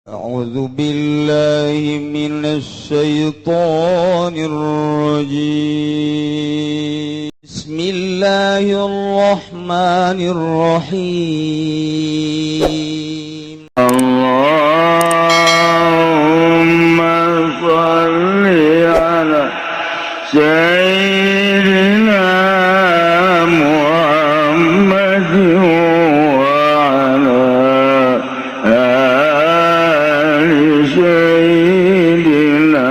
أعوذ بالله من الشيطان الرجيم. بسم الله الرحمن الرحيم. اللهم صل على سيدنا محمد وعلى آل سيدنا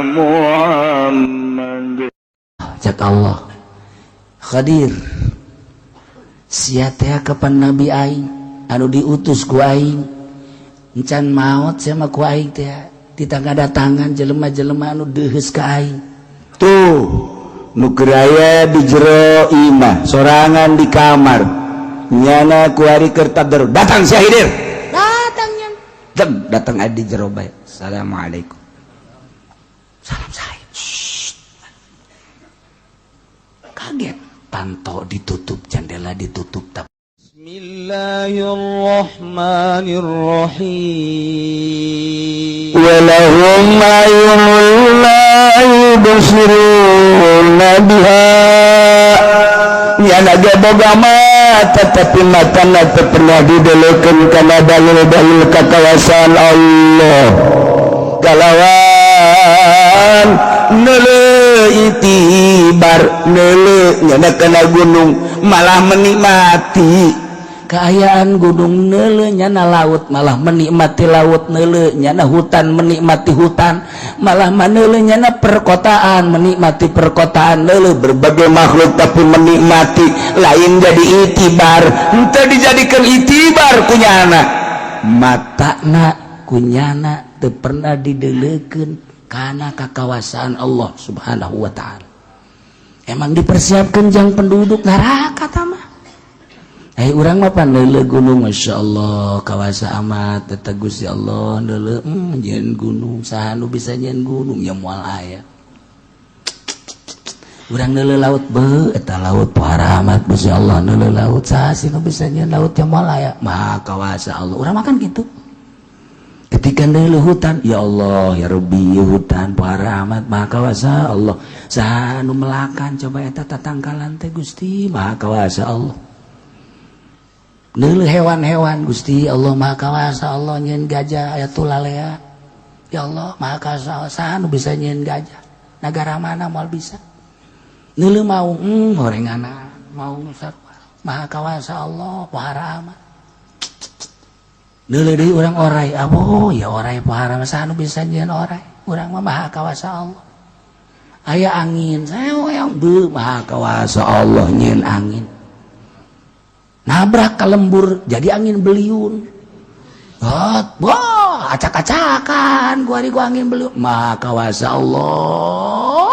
محمد. Cek Allah, Khadir, sia teh kapan nabi aing anu diutus ku aing encan maot sia mah ku aing teh ditangga datangan jelema-jelema anu deuheus ka aing. Tuh nu keur aya di jero imah sorangan di kamar, nyana kuari keur tadarus, datang si Hidir. Datangnya. Deg, datang adi jero bae. Assalamualaikum. Salam saya. Shh. Kaget, panto ditutup, jendela ditutup, tapi بسم الله الرحمن الرحيم. ولهم أعين لا يبصرون بها. Nyana ge boga mata, tapi matana teu pernah didelekeun kana dalil-dalil kakawasaan Allah, kalawan neuleu itibar, neuleu nyana kana gunung malah menikmati keayaan gunung, neuleu nyana laut malah menikmati laut, neuleu nyana hutan menikmati hutan, malah maneuleu nyana perkotaan menikmati perkotaan, neuleu berbagai makhluk tapi menikmati, lain jadi itibar, henteu dijadikan itibar kunyana. Matana kunyana teu pernah didelekeun kana kakawasaan Allah Subhanahu wa Ta'ala. Emang dipersiapkan jang penduduk neraka mah. Eh, urang mah pan neuleuh gunung, Masya Allah, kawasa amat eta Gusti Allah. Neuleuh, nyieun gunung, saha nu bisa nyieun gunung? Ya moal aya. Urang neuleuh laut, be eta laut pohara amat Gusti Allah. Neuleuh laut, saha sih nu bisa nyieun laut? Ya moal aya. Maha kawasa Allah. Urang makan gitu. Ketika neuleuh hutan, ya Allah ya Rabbi, hutan pohara amat, maha kawasa Allah. Saha nu melakan coba eta tatangkalan teh? Gusti, maha kawasa Allah. Neuleuh hewan-hewan, Gusti Allah, maha kawasa Allah nyieun gajah aya tulalea. Ya Allah, maha kawasa. Saha nu bisa nyieun gajah? Negara mana? Moal bisa. Neuleuh maung, horengana maung sarua, maha kawasa Allah, pohara amat. Neuleuh deui urang orai, abo ya orai, pohara, saha nu bisa nyieun orai? Urang mah maha kawasa Allah. Aya angin saya be, maha kawasa Allah nyieun angin, nabrak ke lembur jadi angin beliung. Hot, wah, acak-acakan gua gua angin beliung, maha kawasa Allah.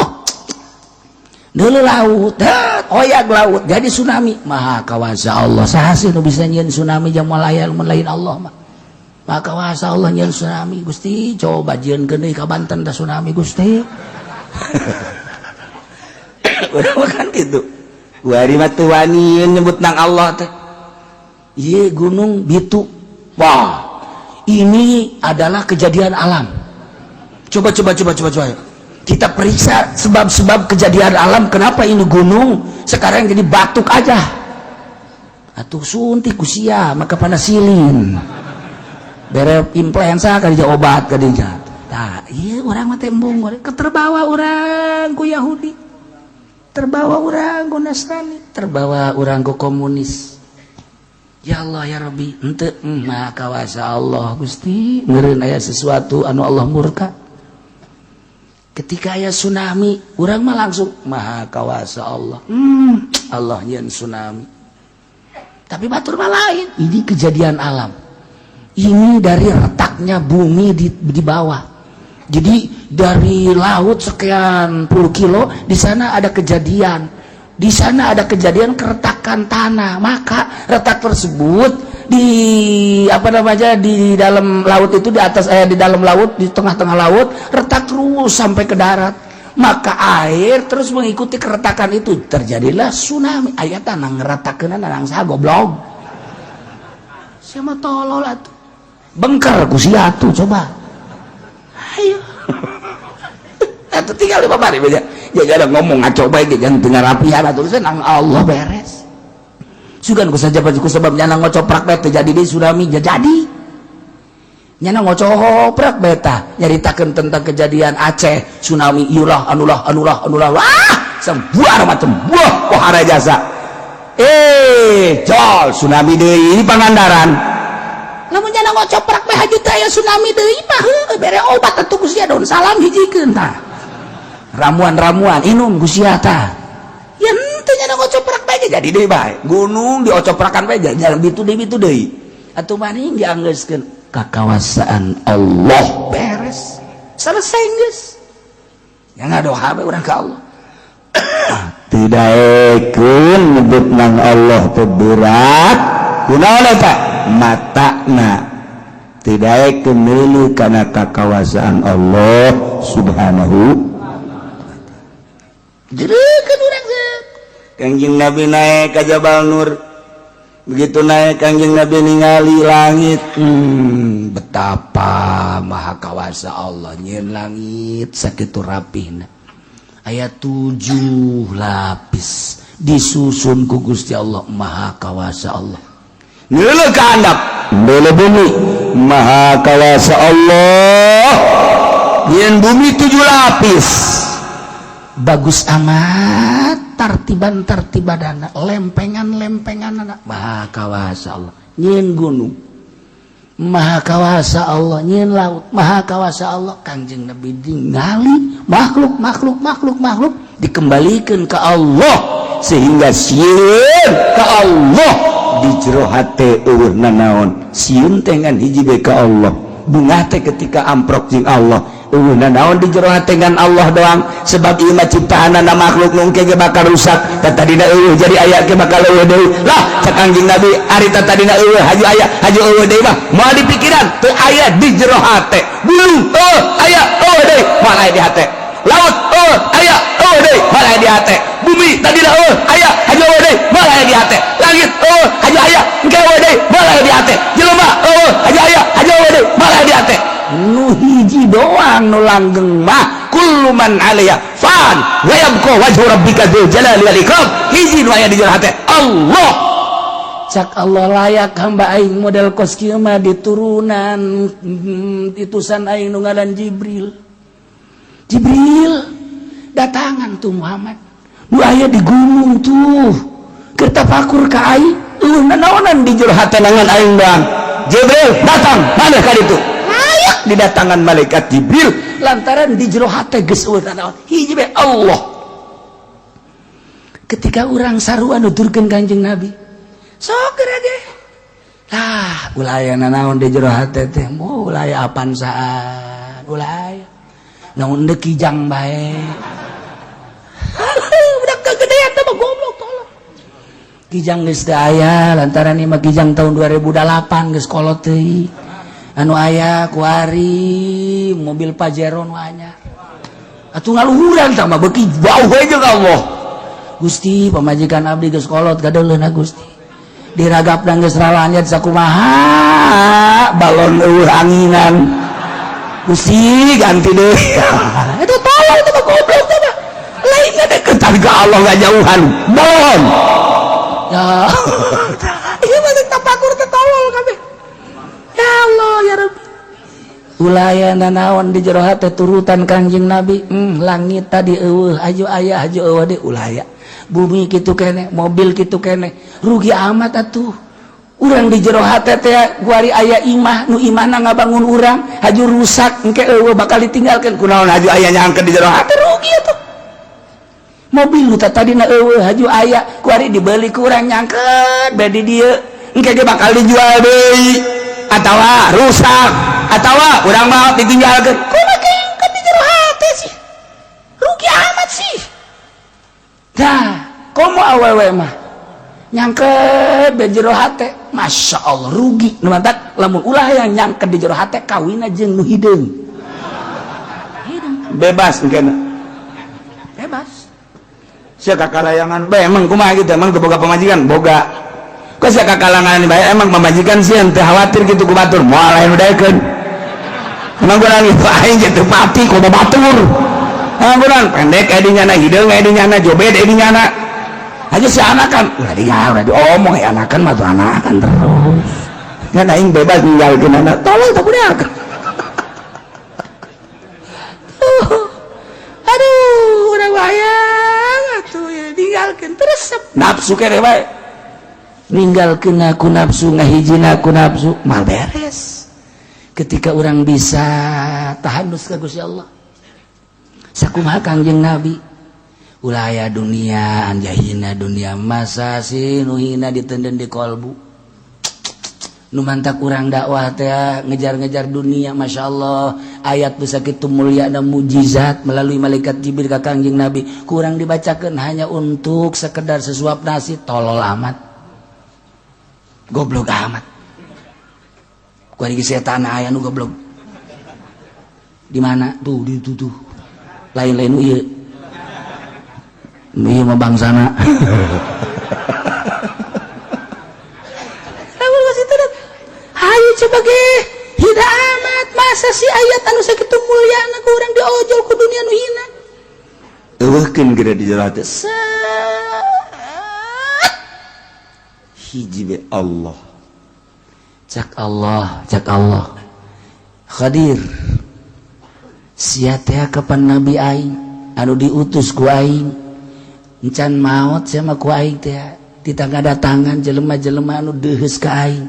Neuleuh laut, oyak laut jadi tsunami, maha kawasa Allah. Saha sih nu bisa nyieun tsunami? Jang moal aya mun lain Allah mah. Maha kawasa Allah nyieun tsunami. Gusti, coba jieunkeun deui ka Banten da tsunami, Gusti. Urang mah kan kitu. Kuari mah teu wani nyebut nang Allah teh. Ieu gunung bitu, wah, ini adalah kejadian alam. Coba, coba, coba, coba, coba kita periksa sebab-sebab kejadian alam, kenapa ini gunung sekarang jadi batuk aja. Atuh suntik ku sia maka panasilin, bere influenza kadinya obat kadinya. Nah, iya, urang mah tembung keterbawa urang ku Yahudi, terbawa urang ku Nasrani, terbawa urang ku komunis. Ya Allah ya Rabbi, henteu, maha kawasa Allah. Gusti, meureun aya sesuatu anu Allah murka. Ketika aya tsunami, urang mah langsung maha kawasa Allah. Allah nyieun tsunami, tapi batur mah lain, ini kejadian alam, ini dari retaknya bumi di bawah. Jadi dari laut sekian puluh kilo di sana ada kejadian, di sana ada kejadian keretakan tanah. Maka retak tersebut di apa namanya, di dalam laut itu, di atas, eh, di dalam laut, di tengah-tengah laut, retak terus sampai ke darat. Maka air terus mengikuti keretakan itu, terjadilah tsunami. Aya tanah ngeretakeun nang saha, goblok? Siapa tolol atuh. Bengker ku sia tuh, coba. Ayo. Atuh tinggal di babari beja. Ya ada ngomong ngaco bae ge, jangan teu ngarapihan atuh nang Allah beres. Sugan ku saja ku sebab nyana ngocoprak bae teu jadi deui tsunami, jadi. Nyana ngocoprak bae tah nyaritakeun tentang kejadian Aceh tsunami, iulah anulah anulah anulah, wah, sebuah macam buah pohara jasa. Eh, jol tsunami deui ini Pangandaran. Lamun nyana ngocoprak bae haju teh aya tsunami deui mah heueuh, bere obat atuh ku sia, daun salam hijikeun tah. Ramuan-ramuan inum ku sia tah. Ya henteu, nyana ngocoprak bae jadi deui bae. Gunung diocoprakan bae jalan bitu deui, bitu deui. Atuh maning dianggeuskeun kakawasaan Allah, beres. Selesai geus. Ya ngadoa bae urang ka Allah. Tidak ekeun nyebut nang Allah teh berat. Kunaon eta? Matana tidak ekeun neuleuh kana kakawasaan Allah Subhanahu. Jereukeun urang teh. Kangjeng Nabi naik ke Jabal Nur. Begitu naik, Kangjeng Nabi ningali langit. Betapa maha kawasa Allah nyieun langit sakitu rapihna. Aya tujuh lapis disusun ku Gusti Allah, maha kawasa Allah. Neuleuh ka handap, neuleuh bumi, maha kawasa Allah. Nyieun bumi tujuh lapis. Bagus amat tartiban tartibadana, lempengan lempengan anak, maha kawasa Allah. Nyieun gunung, maha kawasa Allah. Nyieun laut, maha kawasa Allah. Kangjeng Nabi ningali makhluk makhluk makhluk makhluk dikembalikan ke Allah sehingga sieun ka Allah. Di jero hate euweuh nanaon, sieun teh ngan hiji bae ka Allah, bungah teh ketika amprok jeung Allah. Euweuh nanaon di jero hate ngan Allah doang, sebab ieu mah ciptaanana makhluk nu engke ge bakal rusak. Tadina euweuh jadi aya, ge bakal euweuh deui. Lah, cek Kangjeng Nabi, ari tadina euweuh haju aya, haju euweuh deui mah moal di pikiran, teu aya di jero hate. Gunung euweuh aya, euweuh deui, moal aya di hate. Laut euweuh aya, euweuh deui, moal aya di hate. Bumi tadina euweuh aya, haju euweuh deui, moal aya di hate. Langit euweuh haju aya, engke euweuh deui, moal aya di hate. Jelema euweuh haju aya, haju euweuh deui, moal aya di hate. Nu hiji doang nu langgeng mah kullu man 'alaiha fan wa yabqa wajhu rabbika dzul jalali wal ikram. Hiji nu aya di jero hate, Allah. Cak Allah, layak hamba aing model kos kieu mah diturunan itusan aing nu ngaran Jibril. Jibril, datangan tuh Muhammad nu aya di gunung tuh, keur tafakur ka aing, euweuh nanaonan di jero hate ngan aing doang. Jibril, datang maneh ka ditu. Layak didatangan malaikat Jibril lantaran di jero hate geus euweuh nanaon, hiji bae, Allah. Ketika urang sarua nuturkeun Kanjeng Nabi, sok ge lah, ulah aya nanaon di jero hate teh, moal aya apansaan, ulah aya naon deuk, kijang bae. Udah kegedean teh mah goblok, tolong. Kijang geus teu aya lantaran ieu mah kijang tahun 2008, geus kolot teuing. Anu aya kuari mobil Pajero nu anyar. Atuh ngaluhuran tah mah beuki jauh we jeung Allah. Gusti, pamajikan abdi geus kolot, gadeuleuna Gusti, diragap dan geus ralanyat sakumaha, balon euweuh anginan. Gusti, ganti deui. Itu tolong, itu mah goblok teh mah. Lainnya deketan ke Allah, nggak jauhan mohon ya. Ieu mah tapakur teh tolol kabeh. Ya Allah, ya Rabbi, ulah aya nanaon di jero hate, turutan Kangjeng Nabi. Langit tadi euweuh aju aya, aju euweuh deui, ulah aya. Bumi kitu kene, mobil kitu kene, rugi amat atuh urang di jero hate teh. Kuari aya imah, nu imahna ngabangun urang, haju rusak, engke euweuh, bakal ditinggalkeun. Kunaon haju aya nyangkeun di jero hate? Rugi atuh. Mobil nu tadina euweuh haju aya, kuari dibeli ku urang, nyangkeun bae di dieu, engke ge bakal dijual deui atawa rusak atawa urang mah ditinggalkeun. Kumaha nyangkeun di jero hate sih? Rugi amat sih. Dah komo awewe mah nyangket di jero hate, Masya Allah, rugi. Nu mantak lamun ulah yang nyangket di jero hate, kawin jeung nu hideung. Bebas engke. Bebas. Sia kakalayangan bae, emang kumaha gitu? Emang teu boga pamajikan? Boga. Kok sia kakalangan bae emang pamajikan sieun teu khawatir kitu ku batur moal aya nu daekeun. Emang kurang itu aing teu pati ku batur. Emang kurang pendek aya di nyana, hideung aya di nyana, jobed aya di nyana. Aja si anakan ulah di ulah diomong ya anakan mah tuh anakan terus. Kan aing bebas ninggalkeun anak. Tolong tak budak. Aduh, urang wayang atuh ya ninggalkeun terus nafsu keneh bae. Ninggalkeun aku nafsu, ngahijina aku nafsu, mal beres. Ketika orang bisa tahanus ka Gusti Allah. Sakumaha Kangjeng Nabi? Ulah aya dunia, anjahina dunia masa sih nu hina ditenden di kolbu. Nu mantak urang dakwah teh ngejar-ngejar dunia, Masya Allah. Ayat bisa kitu mulia dan mujizat melalui malaikat Jibril ka Kangjeng Nabi kurang dibacakan hanya untuk sekedar sesuap nasi, tolol amat, goblok amat. Ku ari setan aya nu goblok di mana tuh di itu tuh lain-lain ieu ieu mah bangsana. Hayu coba ge hina amat masa si ayat anu sakitu mulyana ku urang diojol ku dunia nu hina. Eueuhkeun geura di jero hate. Hiji be Allah. Cak Allah, cak Allah. Khadir. Sia teh kapan nabi aing anu diutus ku aing. Encan maot sia mah ku aing teh ditangga datangan jelema-jelema anu deuheus ka aing.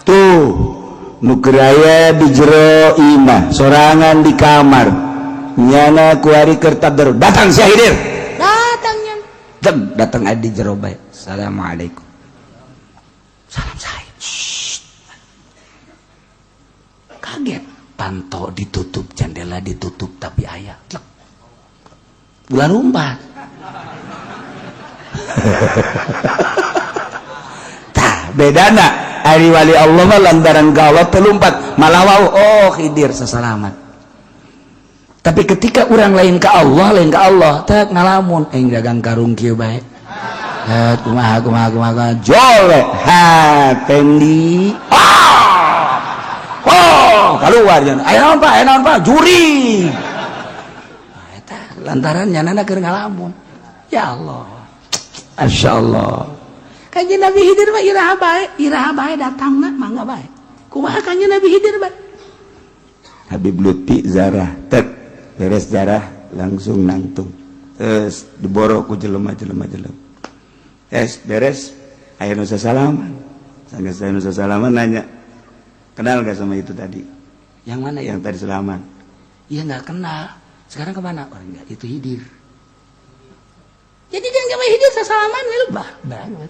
Tuh nu keur aya di jero imah sorangan di kamar nyana kuari keur tader datang sia Hidir. Datangnya. Dem datang aya di jero bae. Assalamualaikum. Salam saya. Shh. Kaget. Panto ditutup, jendela ditutup, tapi aya. Tlek. Ulah lumpat. Tah bedana ari wali Allah mah lantaran ka Allah teu lumpat malah wau oh Khidir sesalamat. Tapi ketika orang lain ke Allah, lain ke Allah, teh ngalamun aing dagang karung kieu bae. Kumaha kumaha kumaha jole ha Pendi. Ah! Oh, keluar jangan. Aya naon Pak? Aya naon Pak? Juri. Nah, eta lantaran nyanana keur ngalamun. Ya Allah. Masyaallah. Kanjeng Nabi Khidir mah iraha bae datangna mangga bae. Kumaha Kanjeng Nabi Khidir bae? Habib Lutfi zarah tek beres zarah langsung nangtung. Terus diboro ku jelema-jelema jelema. Es beres aya nu sasalaman. Sanggeus aya nu sasalaman nanya, "Kenal gak sama itu tadi?" Yang mana ya? Yang tadi salaman. Iya nggak kenal. Sekarang kemana? Oh enggak, itu Khidir. Jadi dia nggak mau Khidir sasalaman, bah banget.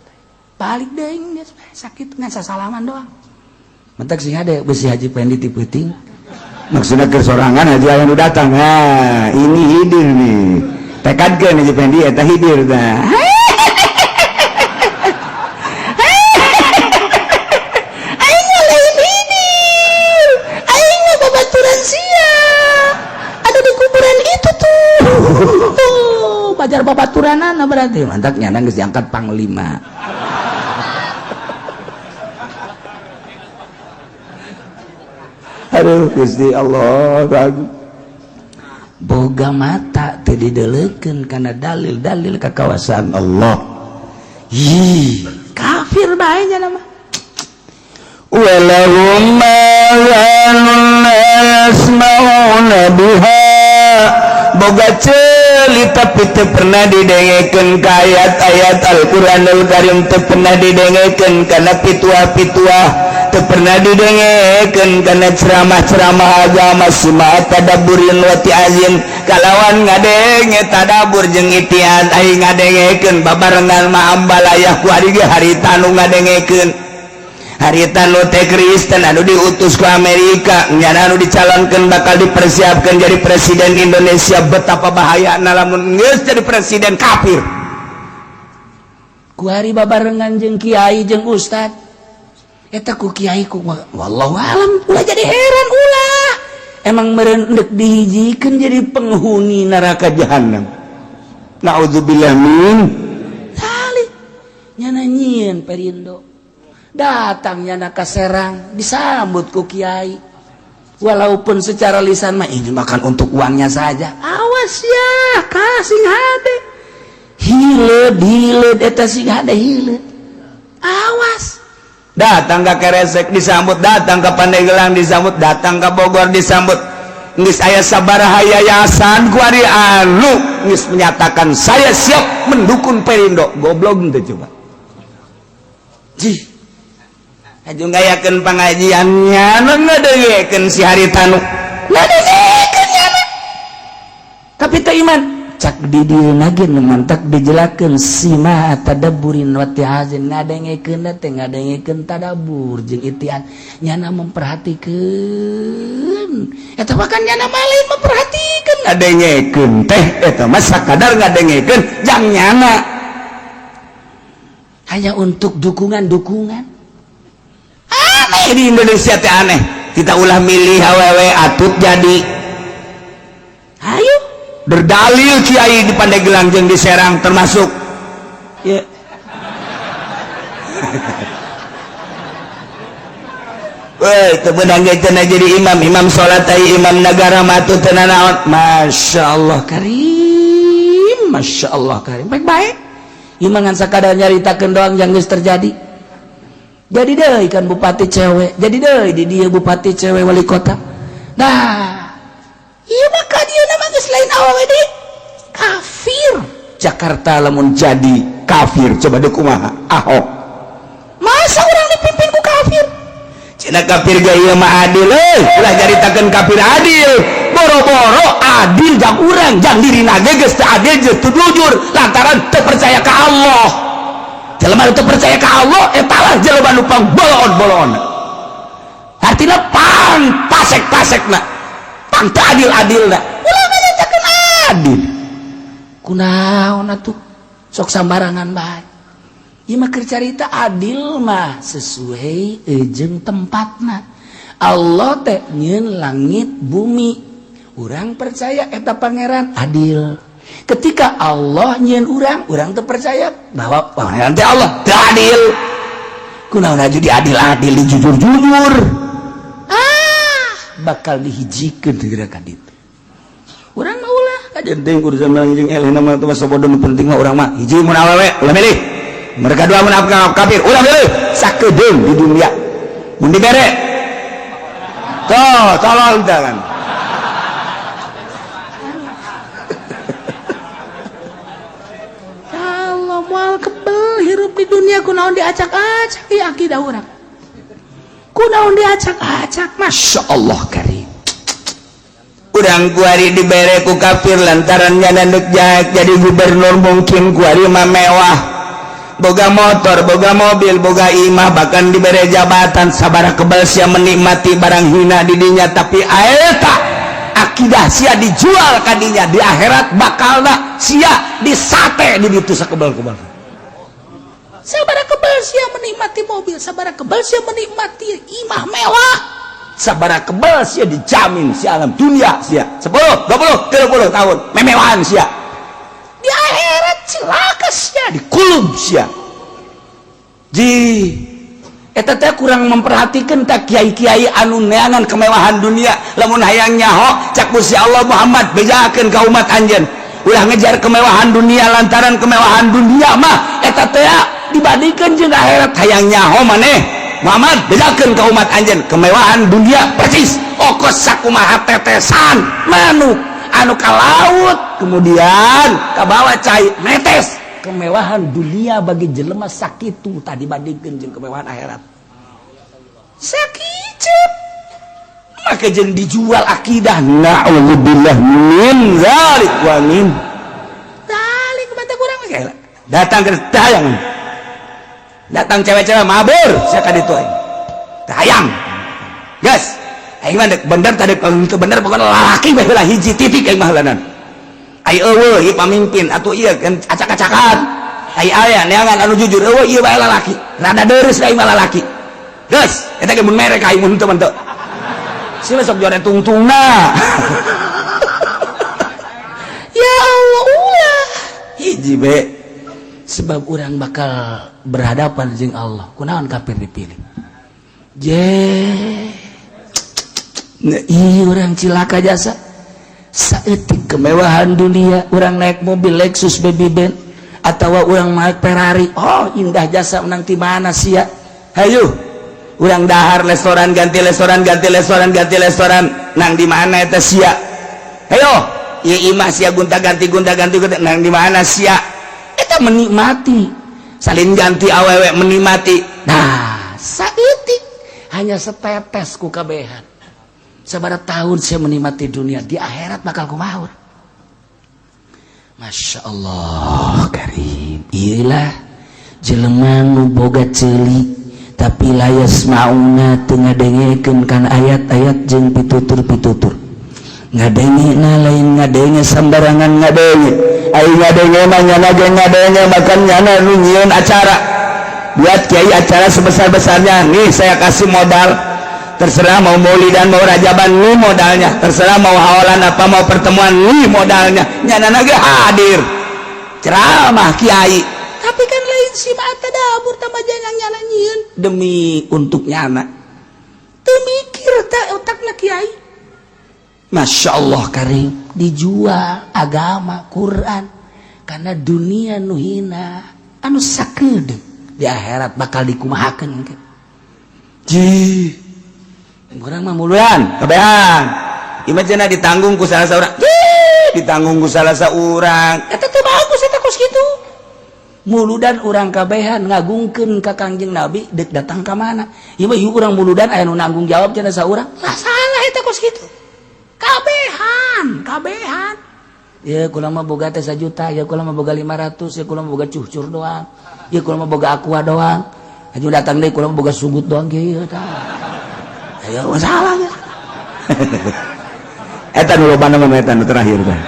Balik deh dia sakit ngan sasalaman doang. Mentak sing ada besi Haji Pendi ti peuting. Maksudnya keur sorangan haji aya nu datang. Nah, ini Khidir nih. Tekadkeun Haji Pendi eta Khidir tah. Aing mah lain Khidir. Aing mah babaturan sia. Ada di kuburan itu tuh. Pajar babaturanana berarti. Mantak nyana geus diangkat panglima. Aduh Gusti Allah bagus. Boga mata teu dideulekeun kana dalil-dalil kakawasaan Allah. Ih, kafir bae nya mah. Walahum ma yasmauna biha. Boga ceuli tapi teu pernah didengekeun ka ayat-ayat Al-Qur'anul Karim, teu pernah didengekeun kana pituah-pituah, teu pernah didengekeun kana ceramah-ceramah agama suma tadabburin wa ti'azin kalawan ngadenge tadabbur jeung itian aing ngadengekeun babarengan ma ambalayah ku ari ge harita nu ngadengekeun harita nu teh Kristen anu diutus ku Amerika nyana anu dicalonkeun bakal dipersiapkan jadi presiden Indonesia. Betapa bahayana lamun geus jadi presiden kafir. Ku hari babarengan jeung kiai jeung ustad eta ku kiai ku wallahu alam ulah jadi heran ulah emang meureun endek dihijikeun jadi penghuni neraka jahanam. Naudzubillah min salik nyana nyieun perindo. Datangnya na ka Serang disambut ku kiai. Walaupun secara lisan mah ini makan untuk uangnya saja. Awas ya, kasih hade. Hileud hileud eta sing hade hileud. Awas. Datang ke Keresek disambut, datang ke Pandeglang disambut, datang ke Bogor disambut. Geus aya sabaraha yayasan kuari anu geus menyatakan saya siap mendukung Perindo. Goblok teu coba. Jih. Aju ngayakeun pangajiannya nu ngadengekeun si Haritanu. Ngadengekeun nyana. Tapi teu iman. Cak di dieu ge nu mantak dijelakeun sima tadabburin wa tihazin, ngadengekeun teh ngadengekeun tadabbur jeung itian, nyana memperhatikeun eta mah kan nyana mah lain memperhatikeun. Ngadengekeun teh eta mah sakadar ngadengekeun jang nyana. Hanya untuk dukungan-dukungan. Aneh di Indonesia teh aneh. Kita ulah milih awewe atut jadi. Ayo berdalil kiai di Pandeglang jeung di Serang termasuk ya. Woi, teu meunang ge cenah jadi imam, imam salat ai imam negara mah teu nanaon. Masya Allah karim, Masya Allah karim. Baik-baik. Ieu mah ngan sakadar nyaritakeun doang yang geus terjadi. Jadi deui kan bupati cewek, jadi deui di dieu bupati cewek wali kota. Nah, ieu mah ka dieu mah geus lain awewe deui. Kafir. Jakarta lamun jadi kafir coba deuk kumaha? Ahok. Masa urang dipimpin ku kafir? Cenah kafir ge ieu mah adil euy. Ulah caritakeun kafir adil. Boro-boro adil jang urang, jang dirina ge geus teu adil jeung teu jujur lantaran teu percaya ka Allah. Jelema teu percaya ka Allah eta lah jelema nu pangbolon-bolon. Artina pang pasek-pasekna. Pang teu adil-adilna. Ulah nyaritakeun adil. Kunaon atuh? Sok sambarangan bae. Ieu mah keur carita adil mah sesuai jeung tempatna. Allah teh nyeun langit bumi. Urang percaya eta pangeran adil. Ketika Allah nyeun urang, urang teu percaya bahwa pangeran teh Allah teu adil. Kunaon aju diadil-adil, dijujur-jujur. Ah, bakal dihijikeun geura ka ditu. Urang mah ulah kajian teuing urusan menang jeung eleh nama teh mah bodoh, nu penting mah urang mah hiji mun awewe ulah milih. Mereka dua mun kafir ulah milih. Sakedeung di dunia. Mun dibere tuh tolol teh kan. Allah moal kebel hirup di dunia kunaon diacak-acak ieu akidah urang. Kunaon diacak-acak, Masya Allah karim. Urang kuari dibere ku kafir lantaran nyana deuk jadi gubernur mungkin kuari mah mewah. Boga motor, boga mobil, boga imah, bahkan dibere jabatan sabaraha kebel sia menikmati barang hina di dinya, tapi aeta akidah sia dijual ka dinya di akhirat bakalna sia disate di ditu sakebel-kebel. Sabaraha kebel sia menikmati mobil, sabaraha kebel sia menikmati imah mewah, sabaraha kebel sia dijamin sia alam dunia sia 10, 20, 30 tahun memewahan sia. Di akhirat cilaka sia, dikulub sia. Ji eta teh kurang memperhatikan tak kiai-kiai anu neangan kemewahan dunia. Lamun hayang nyaho cak Gusti Allah Muhammad bejakeun ka umat anjeun ulah ngejar kemewahan dunia lantaran kemewahan dunia mah eta teh dibandingkeun jeung akhirat. Hayang nyaho maneh Muhammad bejakeun ka umat anjeun kemewahan dunia persis okos sakumaha tetesan manuk anu ka laut kemudian ka bawa cai netes. Kemewahan dunia bagi jelema sakitu tadi dibandingkeun jeung kemewahan akhirat. Sakicep maka jeung dijual akidah. Na'udzubillah min zalik wa min zalik mata kurang mah. Datang ke hayang. Datang cewek-cewek mabur sia ka ditu aing. Teu hayang. Geus, aing mah dek bener tadi teu bener pokona lalaki bae heula hiji titik aing mah heulanan. Ai eueuh ieu pamimpin atuh ieu kan acak-acakan. Ai aya neangan anu jujur eueuh ieu bae lalaki. Rada deureuss aing mah lalaki. Geus, eta ge mun merek aing mun teu mah teu. Sia sok jore tungtungna. Ya Allah ulah. Hiji be. Sebab orang bakal berhadapan jeung Allah. Kunaon kafir dipilih? Je, ih orang cilaka jasa. Saeutik kemewahan dunia, orang naik mobil Lexus baby Benz atau orang naik Ferrari. Oh, indah jasa menang di mana sia? Hayu, urang dahar restoran ganti restoran ganti restoran ganti restoran nang di mana eta sia? Hayo, ieu imah sia gonta ganti gonta ganti gonta nang di mana sia? Eta menikmati salin ganti awewe menikmati. Nah, saeutik hanya setetes ku kabehan. Sabaraha tahun saya menikmati dunia, di akhirat bakal kumaha? Masya Allah karim. Iyalah jelema nu boga ceuli tapi la yasmauna, teu ngadengekeun kana ayat-ayat jeung pitutur-pitutur. Ngadenge na lain ngadenge sambarangan ngadenge. Ai ngadenge mah nyana ge ngadenge, makan nyana nu nyieun acara. Buat kiai acara sebesar-besarnya, nih saya kasih modal, terserah mau maulidan mau rajaban, nih modalnya, terserah mau haolan apa mau pertemuan, nih modalnya, nyana ge hadir ceramah kiai. Tapi kan lain si mata dapur tambah jangan nyana nyieun demi untuk nyana, teu mikir tak otakna kiai. Masya Allah karim, dijual agama Quran karena dunia nu hina anu sakedeung, di akhirat bakal dikumahakeun. Ji, urang mah muludan kabehan ieu cenah ditanggung ku salah saurang, ditanggung ku salah saurang. Eta teh bagus eta kos kitu. Muludan urang kabehan ngagungkeun ka Kangjeng Nabi dek datang ka mana ieu mah. Ieu urang muludan aya nu nanggung jawab cenah saurang lah, salah eta kos kitu. Kabehan kabehan ya, kula mah boga teh 1 juta ya, kula mah boga 500 ya, kula mah boga cucur doang ya, kula mah boga aqua doang. Aju datang deui, kula mah boga sugut doang kieu tah. Ayo masalah ya. Eta nu loba mah, eta nu terakhir teh.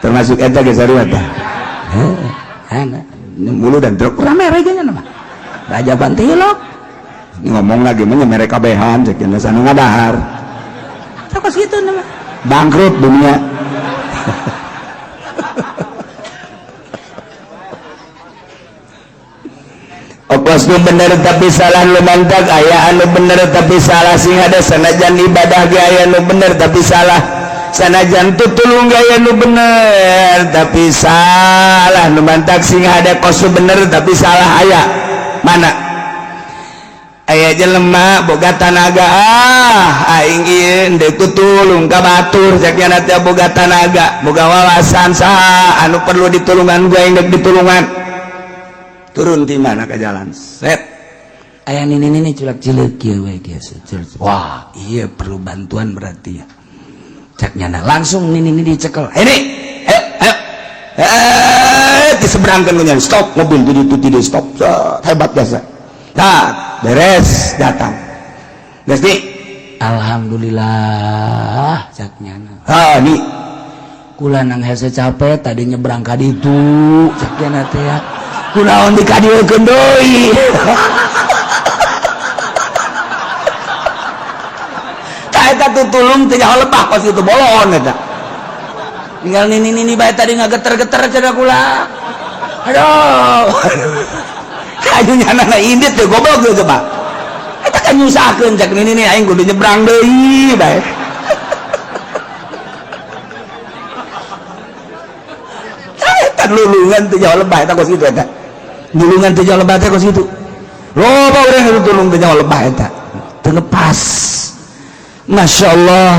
Termasuk eta ge sarua tah. Heh, Muludan truk rame rame mah. Rajaban tilok. Ngomong lagi mah mere kabehan cek cenah sanu ngadahar. Kos kitu mah. Bangkrut dunia. Opos nu bener tapi salah nu mantak aya anu bener tapi salah sing ada, sanajan ibadah ge aya nu bener tapi salah, sanajan tutulung ge aya nu bener tapi salah, nu mantak sing ada kos bener tapi salah aya. Mana aya jelema boga tanaga, ah aing ieu deuk tutulung ka batur cek nya teh, boga tanaga boga wawasan, saha anu perlu ditulungan gue aing deuk ditulungan. Turun di mana ke jalan set aya nini nini culak cileuk kieu we kieu. Wah, iya perlu bantuan berarti ya cek nyana. Langsung nini nini dicekel, ini ayo ayo, eh diseberangkan ku, stop mobil jadi itu tidak stop. Hebat biasa. Nah, beres datang geus nih. Alhamdulillah cek nyana. Ha nih. Kula nang hese capek tadi nyebrang ka ditu cek nyana teh ya. Kunaon dikadieukeun deui? Tah eta tutulung teh nyaho lebah kos itu bolon eta. Tinggal nini nini bae tadi ngageter-geter cenah kula. Aduh. Kayu nyana na indit teh goblok geus coba. Eta kan nyusahkeun cek nini nini aing kudu nyebrang deui bae. Tah eta lulungan teh nyaho lebah eta kos kitu eta. Nulungan teh nyaho lebah teh kos kitu. Loba urang nu tulung teh nyaho lebah eta. Teu ngepas. Masya Allah,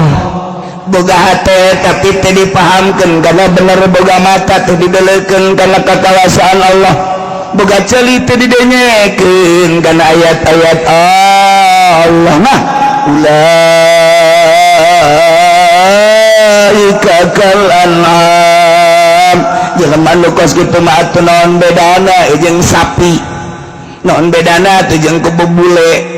boga hate tapi teu dipahamkeun karena bener, boga mata teu didelekeun karena kakawasaan Allah, boga ceuli teu didenyekeun karena ayat-ayat Allah. Nah, ulaika kal an'am. Jelema nu kos kitu mah atuh naon bedana jeung sapi, naon bedana atuh jeung kebo bule?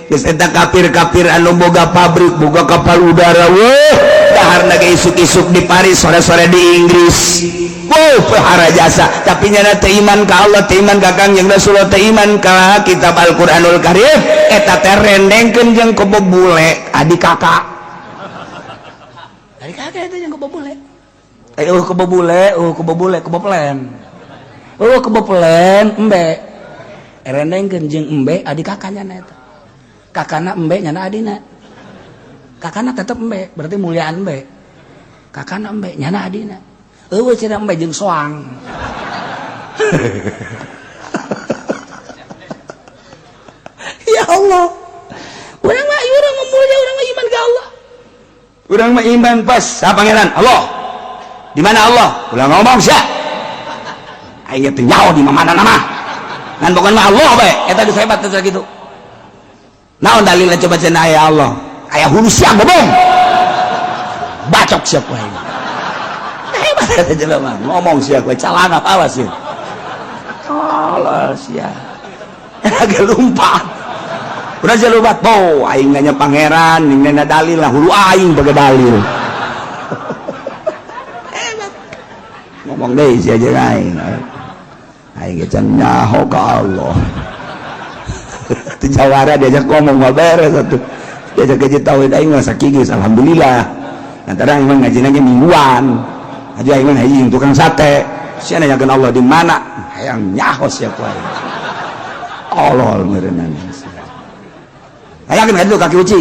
Geus eta kafir-kafir anu boga pabrik, boga kapal udara, weh, daharna ge isuk-isuk di Paris, sore-sore di Inggris. Wow, pehara jasa, tapi nyana teu iman ka Allah, teu iman ka Kangjeng Rasulullah, teu iman ka kitab Al-Qur'anul Karim, eta teh rendengkeun jeung kebo bule, adik kakak. Adik kakak eta jeung kebo bule. Eh, kebo bule, oh, kebo bule, kebo pelen. Oh, kebo pelen, embe. Erendengkeun jeung embe adik kakaknya na eta. Kakana embe, nyana adina. Kakana tetep embe, berarti muliaan embe. Kakana embe, nyana adina. Eueuh cenah embe jeung soang. Ya Allah. Urang mah, urang mah mulia, urang mah iman ka Allah. Urang mah iman pas sa Pangeran Allah. Di mana Allah? Ulah ngomong sia. Aing teh nyaho di mana nama. Ngan pokona mah Allah bae. Eta geus hebat eta kitu. Naon dalilna coba cenah aya Allah? Aya hulu sia bobong. Bacok sia ku aing. Hebat eta jelema. Ngomong sia ku calana awas sia. Allah sia. Agak lumpat. Udah sia lumpat. Oh, aing nanya pangeran, aing nanya dalil lah hulu aing bagai dalil. Hebat. Ngomong deh sia jeung aing. Aing ge can nyaho ka Allah. Teu jawara diajak ngomong mah beres atuh. Diajak gaji tauhid aing mah sakigis alhamdulillah. Lantaran aing mah ngajina ge mingguan. Aja aing mah hiji tukang sate. Sia nanyakeun Allah di mana? Hayang nyaho sia ku aing. Allah meureunana. Hayangkeun ka ditu kaki uci.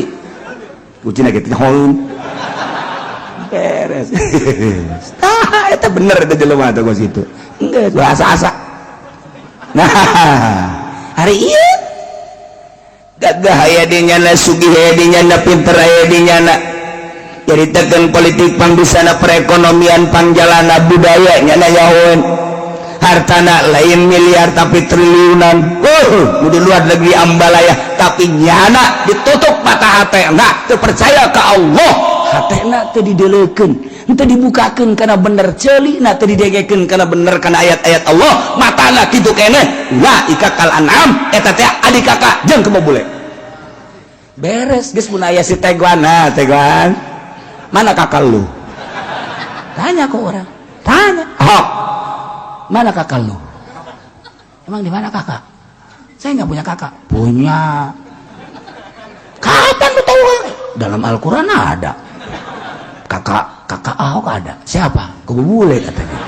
Ucina ge teh nyahoeun. Beres. Ah, eta bener eta jelema teh kos kitu. Enggeus asa-asa. Nah, hari ieu gagah aya di nyana, sugih aya di nyana, pinter aya di nyana. Nyaritakeun politik pangbisana, perekonomian pangjalana, budaya nyana nyahoeun. Hartana lain miliar tapi triliunan. Nu di luar negeri ambalaya tapi nyana ditutup mata hate, enggak teu percaya ka Allah. Hatena teu didelekeun, teu dibukakeun kana bener, ceulina teu didengekeun kana bener kana ayat-ayat Allah, matana kitu keneh. La ika kal an'am eta teh adik kakak jeung kebo bule. Beres geus mun aya si Teguan. Nah, Teguan. Mana kakak lu? Tanya ke orang. Tanya. Ahok. Mana kakak lu? Emang di mana kakak? Saya nggak punya kakak. Punya. Kapan lu tahu? Dalam Al-Quran ada. Kakak, kakak Ahok ada. Siapa? Kebo bule katanya.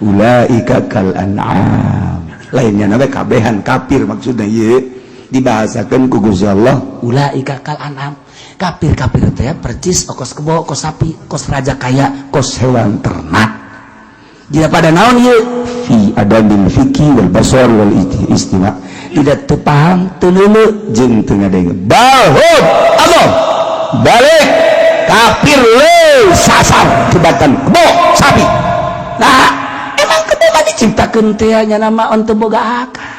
Ulaika kal an'am. Lainnya nabe kabehan kafir maksudnya ieu dibahasakeun ku Gusti Allah. Ulaika kal an'am. Kafir-kafir teh percis kos kebo, kos sapi, kos raja kaya, kos hewan ternak. Jika pada naon ieu? Fi adamil fikih wal basar wal istima, tidak teu paham, teu leuleuh jeung teu ngadenge. Balhum Allah balik kafir leuh sasar tibatan kebo sapi. Nah, emang kebo mah diciptakeun teh nya nama on teu boga akal.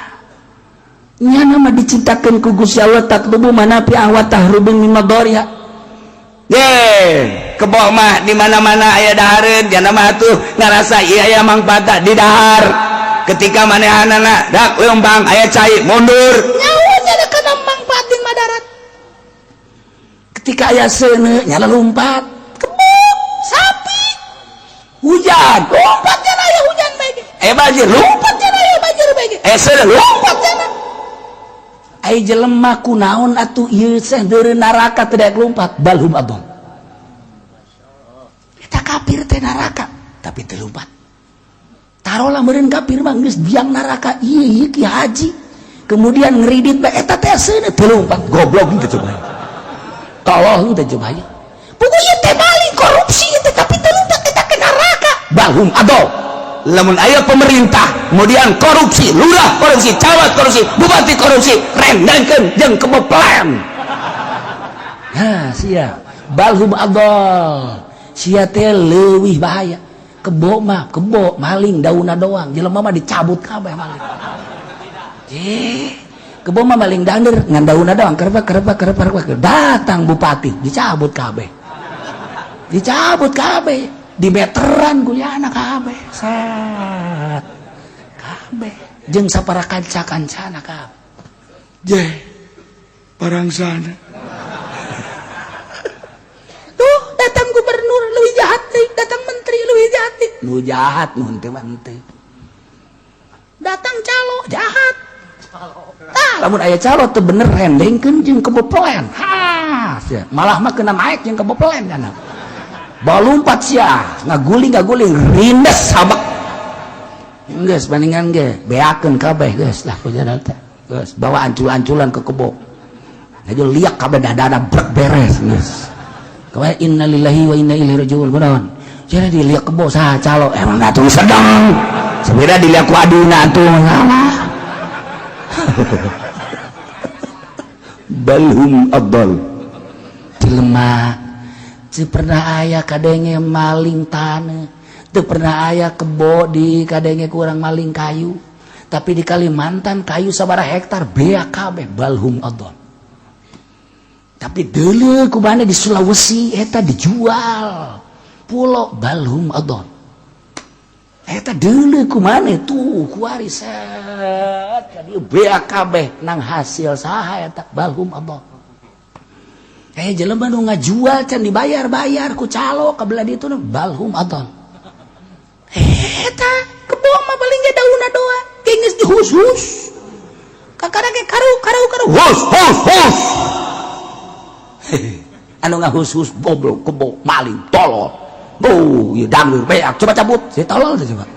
Nya nama diciptakeun ku Gusti Allah tatlubu manafi wa tahrubun min madariha. Ye, kebo mah di mana-mana aya dahareun, nya mah atuh ngarasa ieu aya mangfaat di dahar. Ketika manehanana dak leumpang aya cai mundur. Nyawa nya kana mangfaat jeung madarat. Ketika aya seuneu nyala lompat. Kebo, sapi. Hujan, lompat nya aya hujan bae. Aya banjir, lompat nya aya banjir bae. Aya seuneu lompat nya. Ai jelema kunaon atuh ieu seh deureuh neraka teu daek lompat, balhum abong. Eta kafir teh neraka tapi teu lompat. Tarolah meureun kafir mah geus biang neraka ieu ieu ki haji. Kemudian ngeridit bae eta teh seuneu teu lompat, goblok teu coba. Tolong teu coba. Puguh ieu teh maling korupsi ieu teh tapi teu lompat eta ke neraka. Balhum adol. Lamun aya pemerintah kemudian korupsi, lurah korupsi, camat korupsi, bupati korupsi, rendengkeun jeung keboplan. Nah, sia balhum adol. Sia teh leuwih bahaya. Kebo mah kebo maling daunna doang, jelema mah dicabut kabeh maling. Kebo mah maling dander ngan daunna doang, kerebak kerebak kerebak kerebak. Datang bupati dicabut kabeh. Dicabut kabeh. Di meteran kuliahna kabeh. Set. Kabeh jeung sapara kanca-kancana kabeh. Je, parangsana. Tuh datang gubernur leuwih jahat deui, datang menteri leuwih jahat deui. Nu jahat nu henteu mah henteu. Datang calo jahat. Tah lamun aya calo teu bener rendengkeun jeung keboplen. Ha, sia. Malah mah kena naik jeung keboplen kana. Balumpat sia, ngaguling-ngaguling rindes sabak. Geus bandingan ge beakeun kabeh geus lah ku jana teh. Geus bawa ancul-anculan ke kebo. Aja liak kabeh dadana brek beres geus. Kawe innalillahi wa inna ilaihi rajiun kunaon? Jadi diliak kebo saha calo emang atuh sedang. Sebenarnya diliak ku aduna atuh salah. Balhum adal. Jelema teu pernah aya kadenge maling taneuh, teu pernah aya kebo di kadenge kurang maling kayu. Tapi di Kalimantan kayu sabaraha hektar beak kabeh balhum adal. Tapi deuleu ku maneh di Sulawesi eta dijual pulo balhum adal. Eta deuleu ku maneh tuh kuari set ka dieu beak kabeh nang hasil saha eta balhum adal. Jelema nu ngajual can dibayar-bayar ku calo ka belah ditu balhum adal. Eta kebo mah paling ge daunna doa geus dihus-hus. Kakara ge karu karu karu hus hus hus. Anu ngahus-hus goblok kebo maling tolol. Oh, ieu dangdeur beak coba cabut. Si tolol teh coba.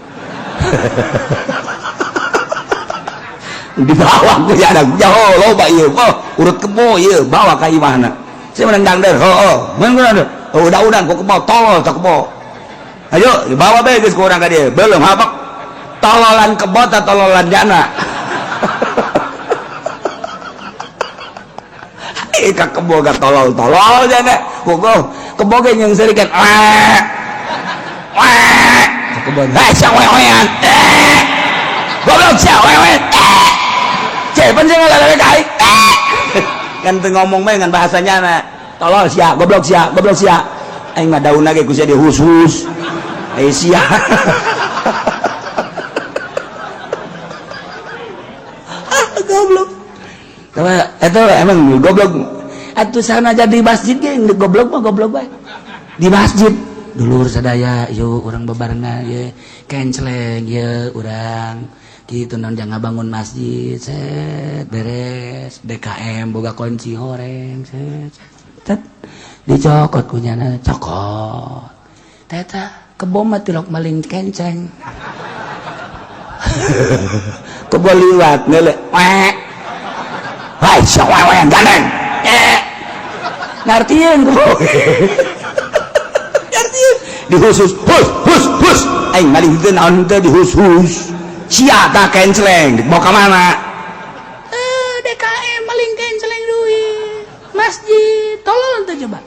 Dibawa ku jadang jauh loba ieu. Oh, urut kebo ieu bawa ka imahna. Saya menang dangdeur, oh, menang dangdeur. Oh, udah-udah ku kebo tolol tak kebo. Ayo dibawa bae geus ku urang ka dieu. Belum hapak. Tololan kebo ta tololan jana. Eh ka kebo ga tolol-tolol jana. Kebo kebo ge nyengserikan. Weh. Weh. Kebo heh sia wewean. Eh. Goblok sia wewean. Eh. Cek pan sia ngalalek ka aing. Eh. Kan teu ngomong mah ngan bahasanya na. Tolol sia, goblok sia, goblok sia. Aing mah daunna ge ku sia dihus-hus. Eh sia. Ah, goblok. Eta emang goblok. Atuh sana jadi masjid ge goblok mah goblok bae. Di masjid dulur sadaya yuk urang bebarengan ye kenceleng ye urang kitu naon jangan bangun masjid set beres DKM boga kunci horeng set set dicokot kunyana cokot teta kebo mah tilok maling kenceng kebo liwat ngeule wek hai sia wewe gandeng ngartieun kebo ngartieun dihus-hus hus hus hus aing maling teu naon teu dihus-hus sia ta kenceleng dibawa ka mana DKM maling kenceleng duit masjid tolol teh coba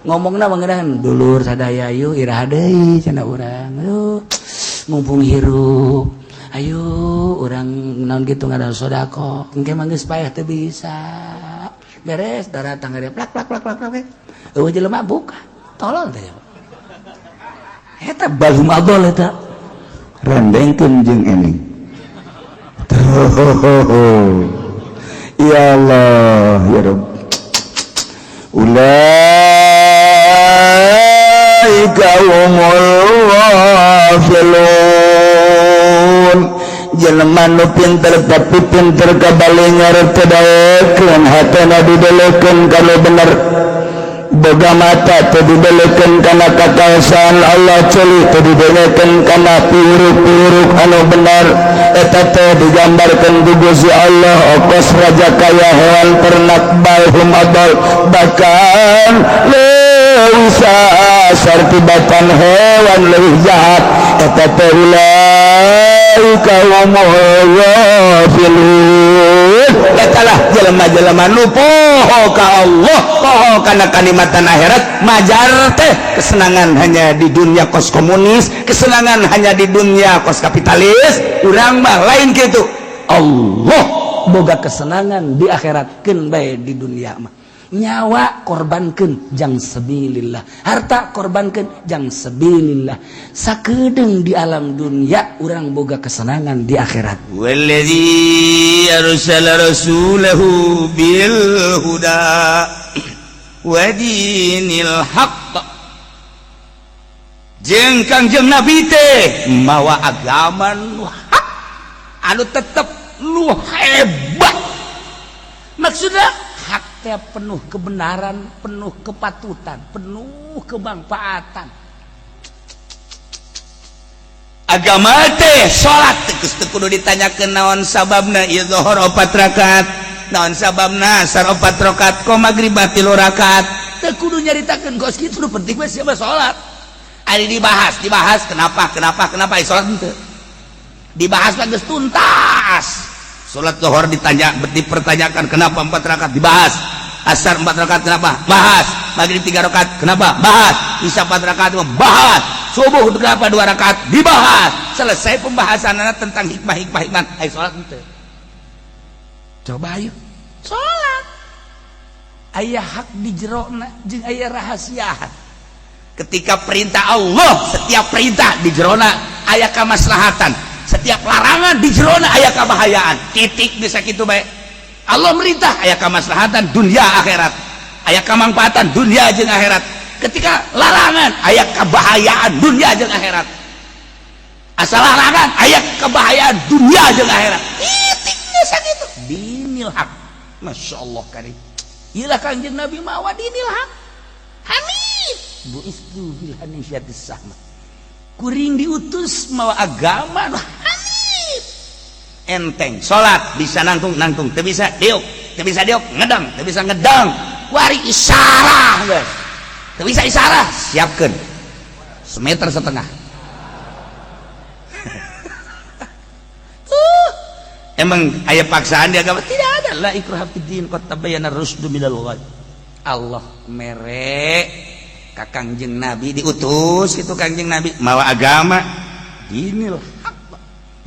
ngomongna mengenai dulur sadaya yuk iraha deui cenah urang aduh mumpung hirup ayo urang naon kitu ngadan sedekah engke mah geus payah teu bisa beres daratang gede plak plak plak plak plak eueuh jelema buka tolol teh eta balhum adol eta rendengkeun jeung ening. Ya Allah ya Rabb. Ulaika humul ghafilun. Jelema nu pinter tapi pinter kabalingar teu daekeun hatena didelekeun kana bener. Boga mata teu didelekeun kana kakaosaan Allah ceuli teu didelekeun kana piuruk-piuruk anu bener. Eta teh digambarkeun ku Gusti Allah okos raja kaya hewan ternak balhum adal bahkan leuwih sasar tibatan hewan leuwih jahat eta teh ulaika humul ghafilun. Eta lah jelema-jelema nu poho ka Allah poho kana kanikmatan akhirat majar teh kesenangan hanya di dunia kos komunis kesenangan hanya di dunia kos kapitalis urang mah lain kitu. Allah boga kesenangan di akhirat keun bae di dunia mah nyawa korbankeun jang sabilillah harta korbankeun jang sabilillah sakedeung di alam dunia urang boga kesenangan di akhirat. Wallazi arsala rasulahu bil huda wa dinil haqq jeung Kangjeng Nabi teh mawa agama nu hak anu tetep nu hebat maksudna hak teh penuh kebenaran, penuh kepatutan, penuh kemanfaatan. Agama teh salat geus teu kudu ditanyakeun naon sababna ieu zuhur 4 rakaat, naon sababna asar 4 rakaat, ko magrib 3 rakaat. Teu kudu nyaritakeun kos kitu. Nu penting mah siapa salat. Ari dibahas, dibahas kenapa, kenapa, kenapa salat henteu dibahas mah geus tuntas. Salat zuhur ditanya, dipertanyakan kenapa 4 rakaat, dibahas. Asar 4 rakaat kenapa, bahas. Maghrib 3 rakaat kenapa, bahas. Isya 4 rakaat, bahas. Subuh kenapa 2 rakaat, dibahas. Selesai pembahasan tentang hikmah, hikmah, hikmah. Ayo salat henteu? Coba ayo salat, aya hak di jerona jeung aya rahasia. Ketika perintah Allah, setiap perintah di jerona aya kamaslahatan, setiap larangan di jerona aya kabahayaan, titik. Bisa gitu baik. Allah merintah aya kamaslahatan dunia akhirat, aya kamangfaatan dunia jeung akhirat. Ketika larangan, aya kebahayaan dunia jeung akhirat. Asal larangan, aya kebahayaan dunia jeung akhirat, titik. Bisa gitu dinil haq. Masya Allah karim. Iyalah, Kanjeng Nabi mawa dinil haq hanif, bu'istu bil hanifiyatis samhah. Kuring diutus mawa agama nu hanif, enteng. Salat bisa nangtung, nangtung. Teu bisa diuk, teu bisa diuk ngedang, teu bisa ngedang wari isyarah geus. Teu bisa isyarah, siapkeun semeter setengah. Emang aya paksaan di agama? Tidak ada. La ikraha fid din, qad tabayyana rusdu minal ghayy. Allah mere ka Kangjeng Nabi, diutus gitu Kangjeng Nabi mawa agama dinil haq.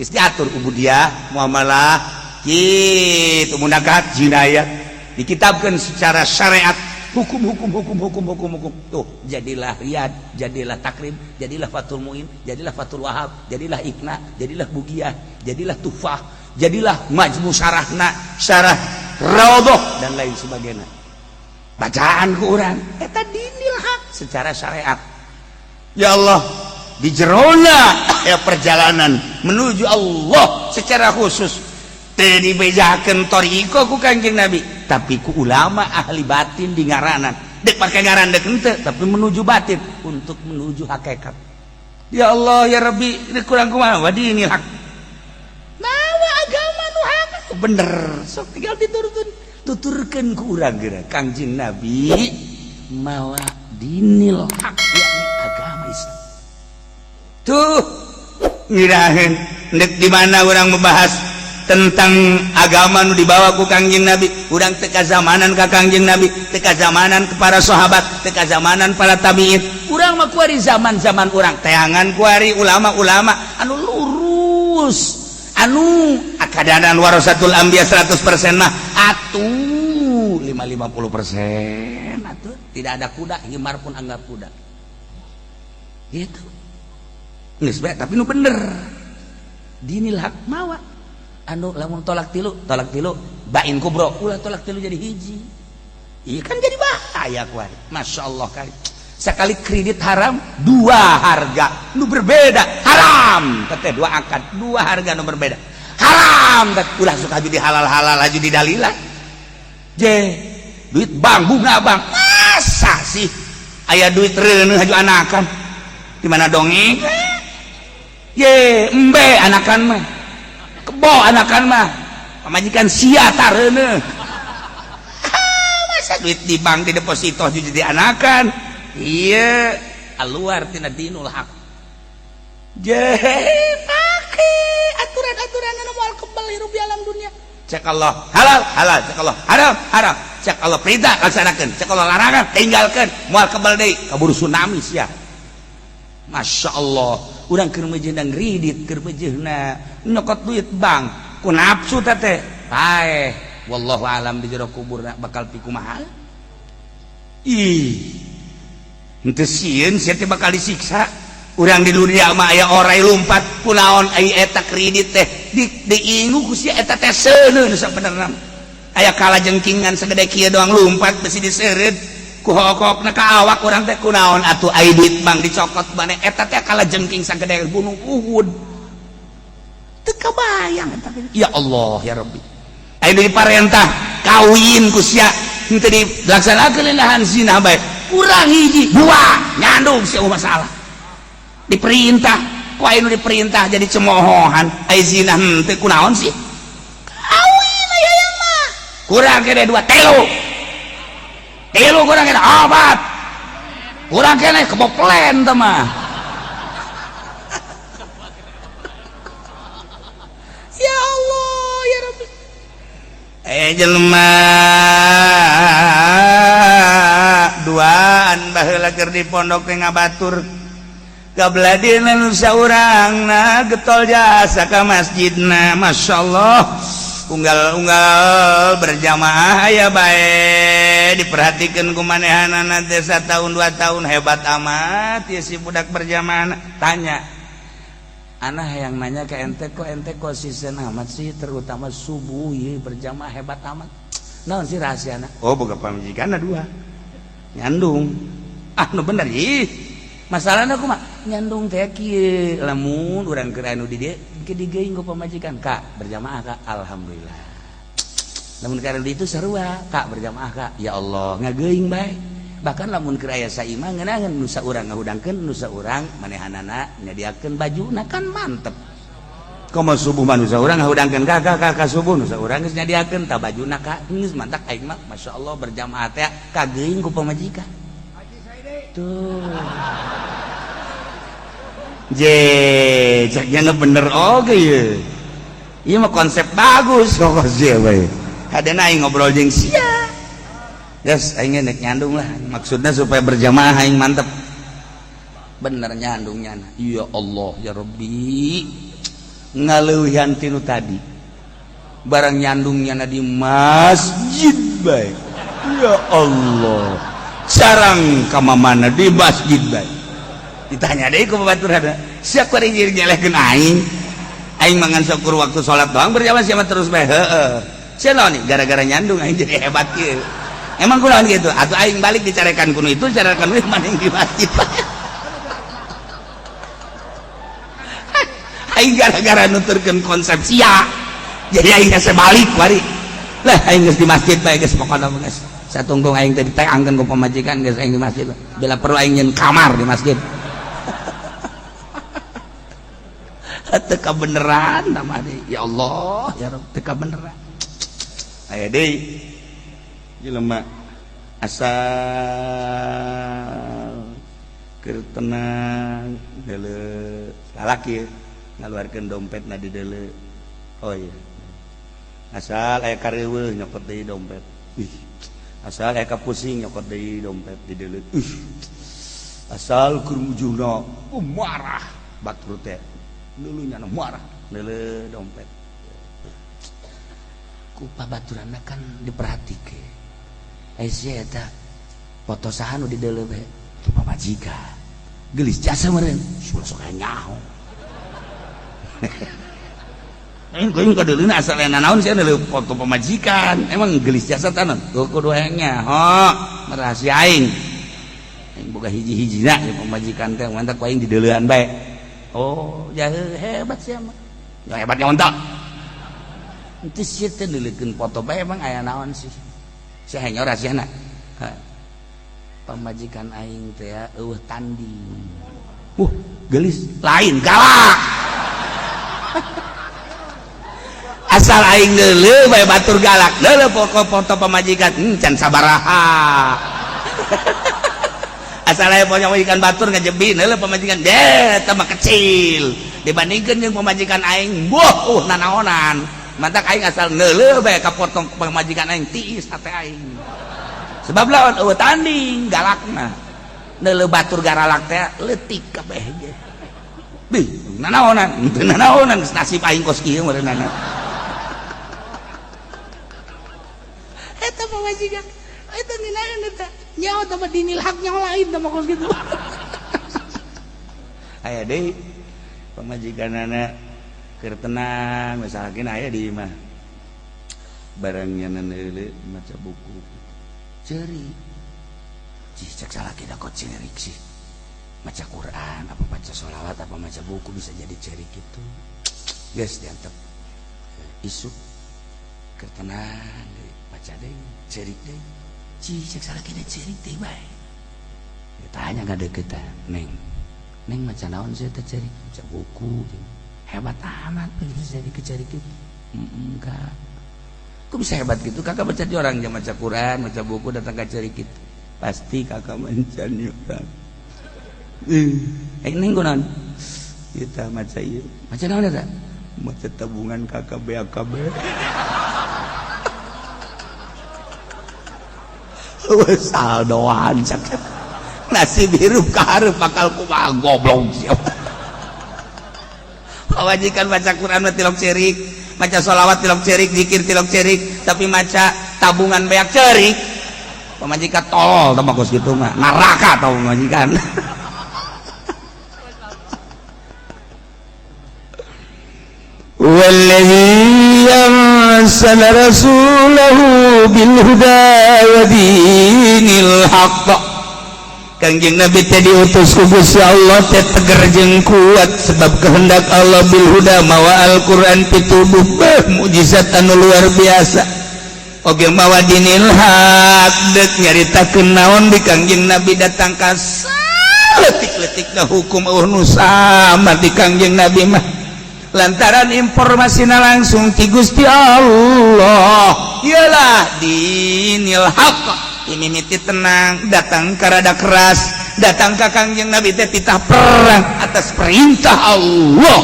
Geus diatur ubudiyah, muamalah gitu, munakahat, jinayat, dikitabkan secara syariat, hukum, hukum, hukum, hukum, hukum, hukum. Tuh jadilah Riyad, jadilah Takrib, jadilah Fathul Muin, jadilah Fathul Wahab, jadilah Iqna, jadilah Bugiyah, jadilah Tufah, jadilah majmu syarahna, syarah Raudhah, dan lain sebagainya. Bacaan ku urang eta dinil hak secara syariat. Ya Allah, di jerona ya perjalanan menuju Allah secara khusus teu dibejakeun thoriqoh ku Kanjeng Nabi, tapi ku ulama ahli batin di ngaranan, dek pake ngaran dek henteu, tapi menuju batin untuk menuju hakikat. Ya Allah ya Rabbi, ini kurang kumaha wa dinil haq. Mawa agama nu hak bener, sok tinggal diturutun, tuturkeun ku urang geura. Kangjeng Nabi mawa dinil hak, yakni agama Islam. Tuh ngiraheun dek di mana orang membahas tentang agama nu dibawa ku Kangjeng Nabi. Urang teu kazamanan ka Kangjeng Nabi, teu kazamanan ke para sahabat, teu kazamanan para tabiin. Urang mah kuari zaman-zaman urang teangan kuari ulama-ulama anu lurus, anu akadanan warasatul anbiya 100% mah atuh 5 50% atuh. Tidak ada kuda, himar pun anggap kuda gitu. Geus bae, tapi nu bener. Dinil hak mawa anu lamun talak tilu, talak tilu bain kubro, ulah talak tilu jadi hiji. Iya kan, jadi bahaya kuari. Masya Allah kali. Sekali kredit haram, dua harga nu berbeda haram teh, dua akad, dua harga nu berbeda haram. Ulah suka jadi halal-halal aja di dalilan je. Duit bank, bunga bank, masa sih aya duit reuneuh haju anakan di mana dongeng ye? Embe anakan mah, kebo anakan mah, pamajikan sia tareuneuh. Masa duit di bank, di deposito jadi anakan? Iya, keluar tina dinul hak. Je pake aturan-aturan anu moal kebal hirup di alam dunia. Cek Allah halal, halal. Cek Allah haram, haram. Cek Allah perintah, laksanakan. Cek Allah larangan, tinggalkan. Moal kebal deui, kaburu tsunami sia. Masya Allah, urang keur meujeuhna ngridit, keur meujeuhna nyokot duit bank ku nafsu teh paeh. Wallahu alam di jero kuburna bakal pikumaha. Ih, henteu sieun sia teh bakal disiksa? Urang di dunia mah aya orai lumpat kunaon? Ai eta kredit teh di diingu ku sia, eta teh seuneun sabenerna. Aya kala jengkingan segede kieu doang lumpat, besi diseureud ku hokokna ka awak urang teh. Kunaon atuh ai duit bank dicokot maneh? Eta teh kala jengking sagede gunung Uhud. Teu kabayang eta. Ya Allah ya Rabbi, ai diparentah kawin ku sia henteu dilaksanakeun, lahan zina bae. Kurang hiji dua nyandung sia, masalah. Diperintah Ku aing nu diperintah jadi cemohohan. Ai zina henteu kunaon sih? Kawin aya mah. Kurang kene 2 3. 3 kurang kene 4. Kurang kene keboplen teh mah. Ya Allah ya Rabbi. Jelema duaan baheula keur di pondok teh ngabatur gabladina nu saurangna getol jasa ka masjidna. Masyaallah unggal-unggal berjamaah aya bae diperhatikeun ku manehanana teh satahun 2 tahun hebat amat ya si budak berjamaah. Tanya anak yang nanya ke ente, kok ente konsisten amat sih terutama subuh ya berjamaah hebat amat, naon sih rahasiana? Oh boga pamajikanna 2 nyandung. Ah nu bener ih masalahna kumaha nyandung teh kieu lamun urang keur anu di dieu ke digeuing ku pamajikan kak berjamaah kak alhamdulillah, lamun keur anu di itu sarua kak berjamaah kak ya Allah ngageuing bae. Bahkan lamun keur aya saimah ngeunaheun nu saurang ngahudangkeun nu saurang manehanana nyadiakeun bajuna kan mantep. Komo subuh mah nu saurang ngahudangkeun kak kak subuh nu saurang geus nyadiakeun tah bajuna kak geus mantak aing mah masyaallah berjamaah teh kageuing ku pamajikan. Tuh. Je, ceknya bener oge ye. Ieu mah konsep bagus kok sia bae. Hadena aing ngobrol jeung sia. Yes, aing nek nyandung lah. Maksudnya supaya berjamaah aing mantep. Bener nyandungnya. Ya Allah ya Rabbi. Ngaleuwihan tinu tadi. Barang nyandungnya di masjid bae. Ya Allah. Sarang ka mamana di masjid bae. Ditanya deui ku batur ada. Sia kuring nyelehkeun aing. Aing mangan syukur waktu salat doang berjamaah sia terus bae. Heeh. Sia naon nih gara-gara nyandung aing jadi hebat kieu. Emang kunaon gitu? Atau aing balik dicarekan kuno itu, carekan kuno maning di masjid. Aing gara-gara nuturkeun konsep sia. Jadi aing geus balik wari. Lah aing geus di masjid bae geus pokona geus. Satungtung aing teh diteangkeun ku pamajikan geus aing di masjid. Bila perlu aing nyeun kamar di masjid. Teu kabeneran tah deui. Ya Allah, ya Rabb, teu kabeneran. Aya deui jelema asal keur tenang deuleu lalaki ngaluarkeun dompetna di deuleu. Oh iya. Asal aya kareuweuh nyokot deui dompet. Ih. Asal aya kapusing nyokot deui dompet di deuleu. Ih. Asal keur mujurna marah batur teh. Deuleunya marah deuleu dompet. Ku pabaturanna kan diperhatikeun. Eh sia eta foto saha nu di deuleu bae? Tu pamajikan. Geulis jasa meureun. Sok nyaho. Aing kuing ka deuleuna asal aya nanaon sia deuleu foto pamajikan. Emang geulis jasa tanon? Tuh kudu hayang nyaho. Rahasia aing. Aing boga hiji-hijina ya pamajikan teh mantap ku aing di deuleuan bae. Oh, jahe hebat sia mah. Ya hebatnya ontak. Itu sih teh neuleukeun foto bae emang aya naon sih. Sia hayang rahasiana. Pamajikan aing teh eueuh tanding. Geulis lain galak. Asal aing neuleuh bae batur galak. Neuleuh pokok foto pamajikan can sabaraha. Asal aya pamajikan batur ngajebi neuleuh pamajikan deh eta mah kecil dibandingkeun jeung pamajikan aing. Boh, nanaonan. Mantak aing asal neuleuh bae ka potong pamajikan aing tiis hate aing. Sebab lawan eueuh tanding galakna. Neuleuh batur garalak teh leutik kabeh ge. Bih, nanaonan, teu nanaonan geus nasib aing kos kieu meureunana. Eta pamajikan eta ngeunaheun eta. Nyaho teh mah dinil hak nyaho lain teh mah kos kitu. Aya deui pamajikanana keur tenang misalkan aya di imah. Barang nya neuleuh maca buku. Ceurik. Cih cek salaki da kok ceurik sih. Maca Quran apa baca sholawat apa maca buku bisa jadi ceurik gitu. Geus diantep. Isuk keur tenang deui maca deui ceurik deui. Cih cek salaki da ceurik deui bae. Tanya ka deukeut teh, Neng. Neng maca naon sih teh cerik? Maca buku. Hebat amat bisa jadi kecerik itu. Enggak. Kok bisa hebat gitu? Kakak baca di orang yang maca Quran, maca buku datang ke cerik itu. Pasti kakak mencari orang. Neng kunaon? Kita maca ieu. Maca naon eta? Maca tabungan kakak BAKB. Saldoan sakit. Nasib hirup ka hareup bakal kumaha goblok siapa. Pamajikan baca Quran mah tilok cerik, maca sholawat tilok cerik, zikir tilok cerik, tapi maca tabungan beak cerik. Pamajikan tolol tah kos kitu mah, neraka tah pamajikan. Wallazi arsala rasulahu bil huda wa dinil haqq. Kangjeng Nabi teh diutus ku Gusti Allah teh teger jeung kuat sebab kehendak Allah bil huda mawa Al-Qur'an pituduh mukjizat anu luar biasa. Oge mawa dinil haq deuk nyaritakeun naon di Kangjeng Nabi datang ka letik-letikna hukum eueuh nu sama di Kangjeng Nabi mah. Lantaran informasina langsung ti Gusti Allah. Iyalah dinil haq. Ini miti tenang datang karada keras datang ka Kangjeng Nabi teh titah perang atas perintah Allah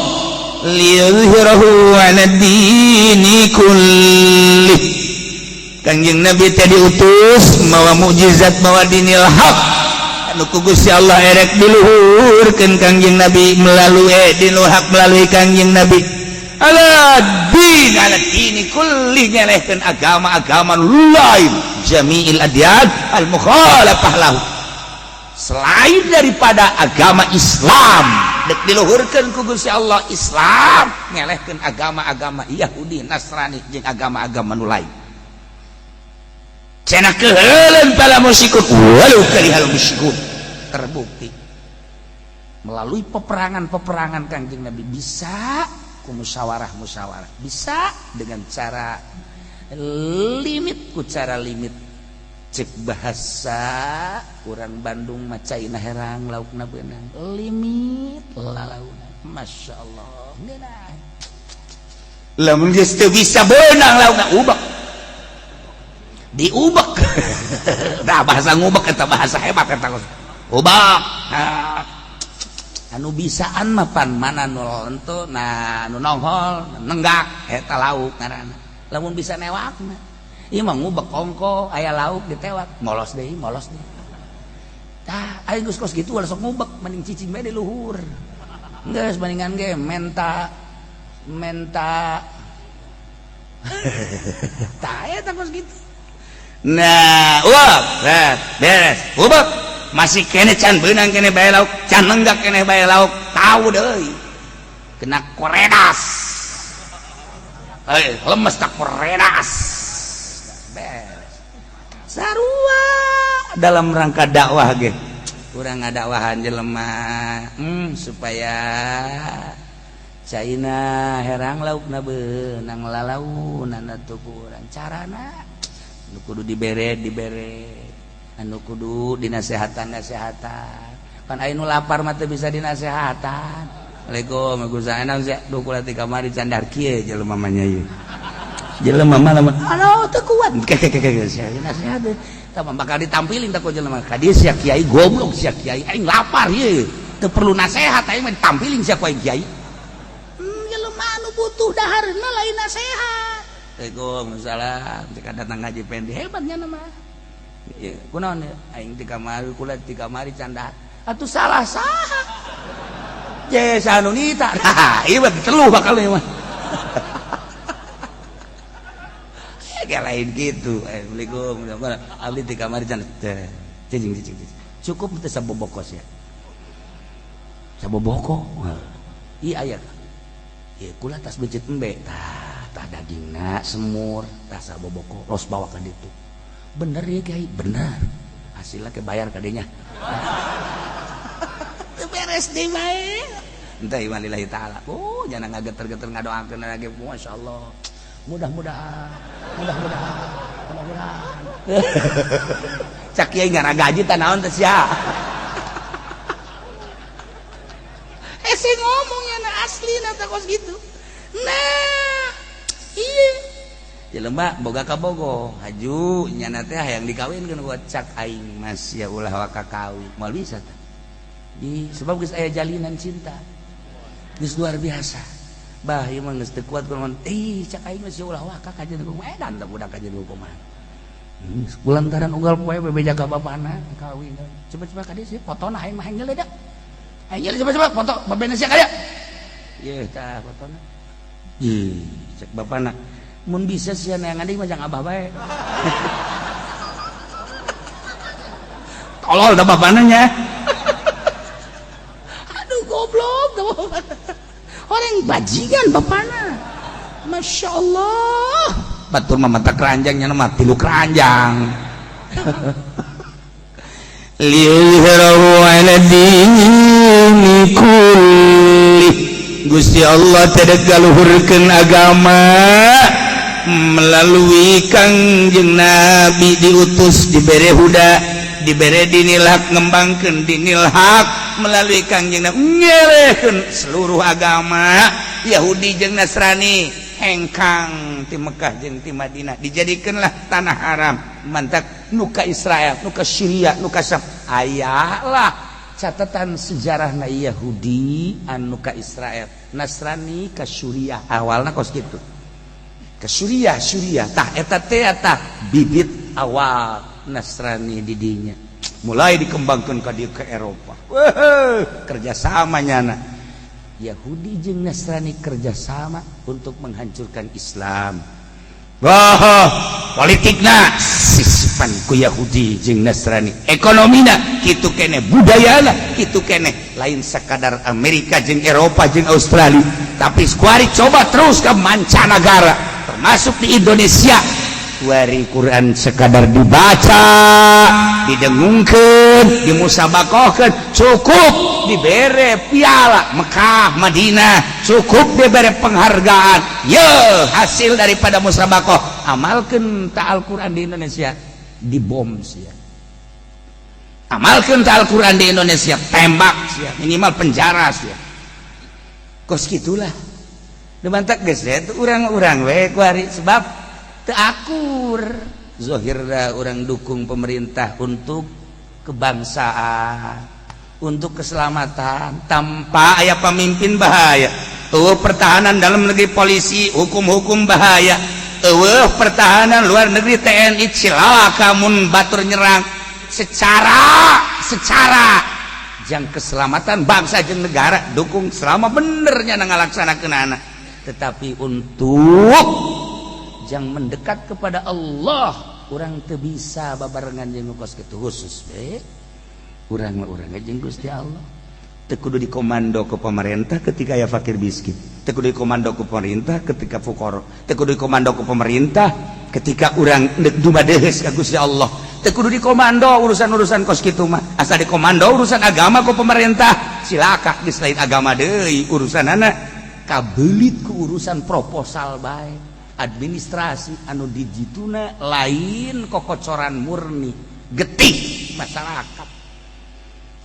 liyuzhirahu 'ala dini kulli. Kangjeng Nabi teh diutus mawa mukjizat mawa dinil haq anu ku Gusti Allah erek diluhurkeun Kangjeng Nabi melalui dinil haq melalui Kangjeng Nabi ala din ala dini kulli nyelehkeun agama-agama lain jami'il adyan al mukhalafah lahu selain daripada agama Islam dek diluhurkeun ku Gusti Allah Islam nyelehkeun agama-agama Yahudi Nasrani jeung agama-agama nu lain cenah keuheuleun pala musyrikun walau karihal musyrikun. Terbukti melalui peperangan-peperangan Kangjeng Nabi bisa ku musyawarah-musyawarah bisa dengan cara limit ku cara limit cek bahasa urang Bandung macaina herang laukna beunang limit lalauna Masya Allah ngeunah lamun geus teu bisa beunang laukna ubek diubek. Nah bahasa ngubek eta bahasa hebat eta ubek. Anu bisaan mah pan mana nu lentu nah nu nonghol nenggak eta lauk ngaranna lamun bisa newak mah ieu mah ngubek kongko aya lauk ditewak molos deui tah aing geus kos kitu ulah sok ngubek mending cicing bae di luhur geus bandingan ge menta menta tah eta kos kitu. Nah uap beres ubek masih kene can beunang kene bae lauk can nenggak kene bae lauk tahu deui kena koredas lemes tak koredas beres sarua dalam rangka dakwah ge urang ngadakwahan jelema supaya caina herang laukna beunang lalaunan atuh ku urang carana nu kudu dibere dibere anu kudu dinasehatan nasehatan kan aya nu lapar mah teu bisa dinasehatan. Assalamualaikum Waalaikumsalam sia duh kula ti kamari candar kieu jelema mah nya ieu jelema mah lamun aduh teu kuat kekekeke sia nasihat tah bakal ditampilin tah ku jelema ka dieu sia kiai goblok sia kiai aing lapar ieu teu perlu nasehat aing mah ditampilin sia ku aing kiai jelema anu butuh dahareuna lain nasehat. Waalaikumsalam cek datang ngaji pendi hebatnya nama ya, kunaon aing di kamari kula di kamari canda atuh salah saha je anu nita nah ieu mah teluh bakal ieu mah kayak lain gitu. Assalamualaikum abdi di kamari canda cicing cicing cukup teh sabobokos ya saboboko ieu aya ieu kula tas becet embe tah tah dagingna semur tah saboboko los bawa ka ditu. Bener ya kiai bener hasilnya kebayar kadenya beres deh bae entah iman lillahi ta'ala. Oh jangan ngageter-geter ngadoakeun lagi Masya Allah mudah-mudahan mudah-mudahan mudah-mudahan cak kiai ngaragaji tah naon teh sia. Ngomong ya, nah, asli nah kos gitu. Nah, iya, jelema boga kabogoh haju nyana teh hayang dikawinkeun buat cak aing, "Mas, ya ulah waka kawin, moal bisa tah." Di sebab geus aya jalinan cinta geus luar biasa. Bah, ieu mah geus teu kuat kunaon. Ih, cak aing mah, ulah waka kajeun kumaha, edan tah budak kajeun kumaha. Kulantaran unggal poe bebeja ka bapana kawin. Coba-coba ka dieu sih fotona, aing mah hayang nyeleda. Aing nyeleda, coba-coba foto babena sia ka dieu. Ieu tah fotona. Ih, cek bapana, mun bisa sia neangan deui mah jang abah bae. Tolol dah bapana nya. Aduh, goblok dah bapana. Orang bajingan bapana. Masya Allah. Batur mah mata keranjangnya mah tilu keranjang. Liyuzhirahu ala dini kulli. Gusti Allah tidak galuhurkeun agama melalui Kangjeng Nabi, diutus, dibere huda, dibere dinil haq, ngembangkeun dinil haq melalui Kangjeng Nabi, ngelehkeun seluruh agama Yahudi jeung Nasrani, hengkang ti Mekah jeung ti Madinah, dijadikanlah tanah haram. Mantak nuka Israel, nuka Syria, nuka Syam, aya lah catatan sejarah na Yahudi anu ka Israel, Nasrani ka Suriah. Awalna kos kitu ke Suriah. Suriah tah eta teh tah bibit awal Nasrani didinya mulai dikembangkan ka dieu, ke Eropa. Wah, kerjasama nyana Yahudi jeung Nasrani, kerjasama untuk menghancurkan Islam. Wah, politikna sisipan ku Yahudi jeung Nasrani, ekonomina kitu kene, budayana kitu kene. Lain sekadar Amerika jeung Eropa jeung Australia, tapi kuari coba terus ke mancanagara, termasuk di Indonesia. Kuari Quran sekadar dibaca, didengungkeun, dimusabakohkeun, cukup dibere piala Mekah Madinah, cukup dibere penghargaan. Ye, hasil daripada musabakoh, amalkeun ta Al-Quran di Indonesia, dibom sia. Amalkeun ta Al-Quran di Indonesia, tembak sia, minimal penjara sia. Kos gitulah. Mantak geus urang-urang we kuari, sebab teu akur. Zohirna urang dukung pemerintah untuk kebangsaan, untuk keselamatan. Tanpa aya pemimpin bahaya. Eueuh pertahanan dalam negeri, polisi, hukum-hukum, bahaya. Eueuh pertahanan luar negeri, TNI, cilaka mun batur nyerang. Secara secara jang keselamatan bangsa jeung negara dukung selama benernya ngalaksanakeun anak, tetapi untuk jang mendekat kepada Allah urang teu bisa babarengan jeung kos kitu. Khusus be urang mah, urang jeung Gusti Allah. Teu kudu dikomando ke pemerintah ketika ya fakir miskin, teu kudu dikomando ke pemerintah ketika fukara, teu kudu dikomando ke pemerintah ketika urang dumadehes ka Gusti Allah. Teu kudu dikomando urusan-urusan kos kitu mah. Asal dikomando urusan agama ku pemerintah, cilaka. Geus lain agama deui urusanana, kabelit ku urusan proposal bae, administrasi anu dijituna lain kokocoran murni getih masyarakat.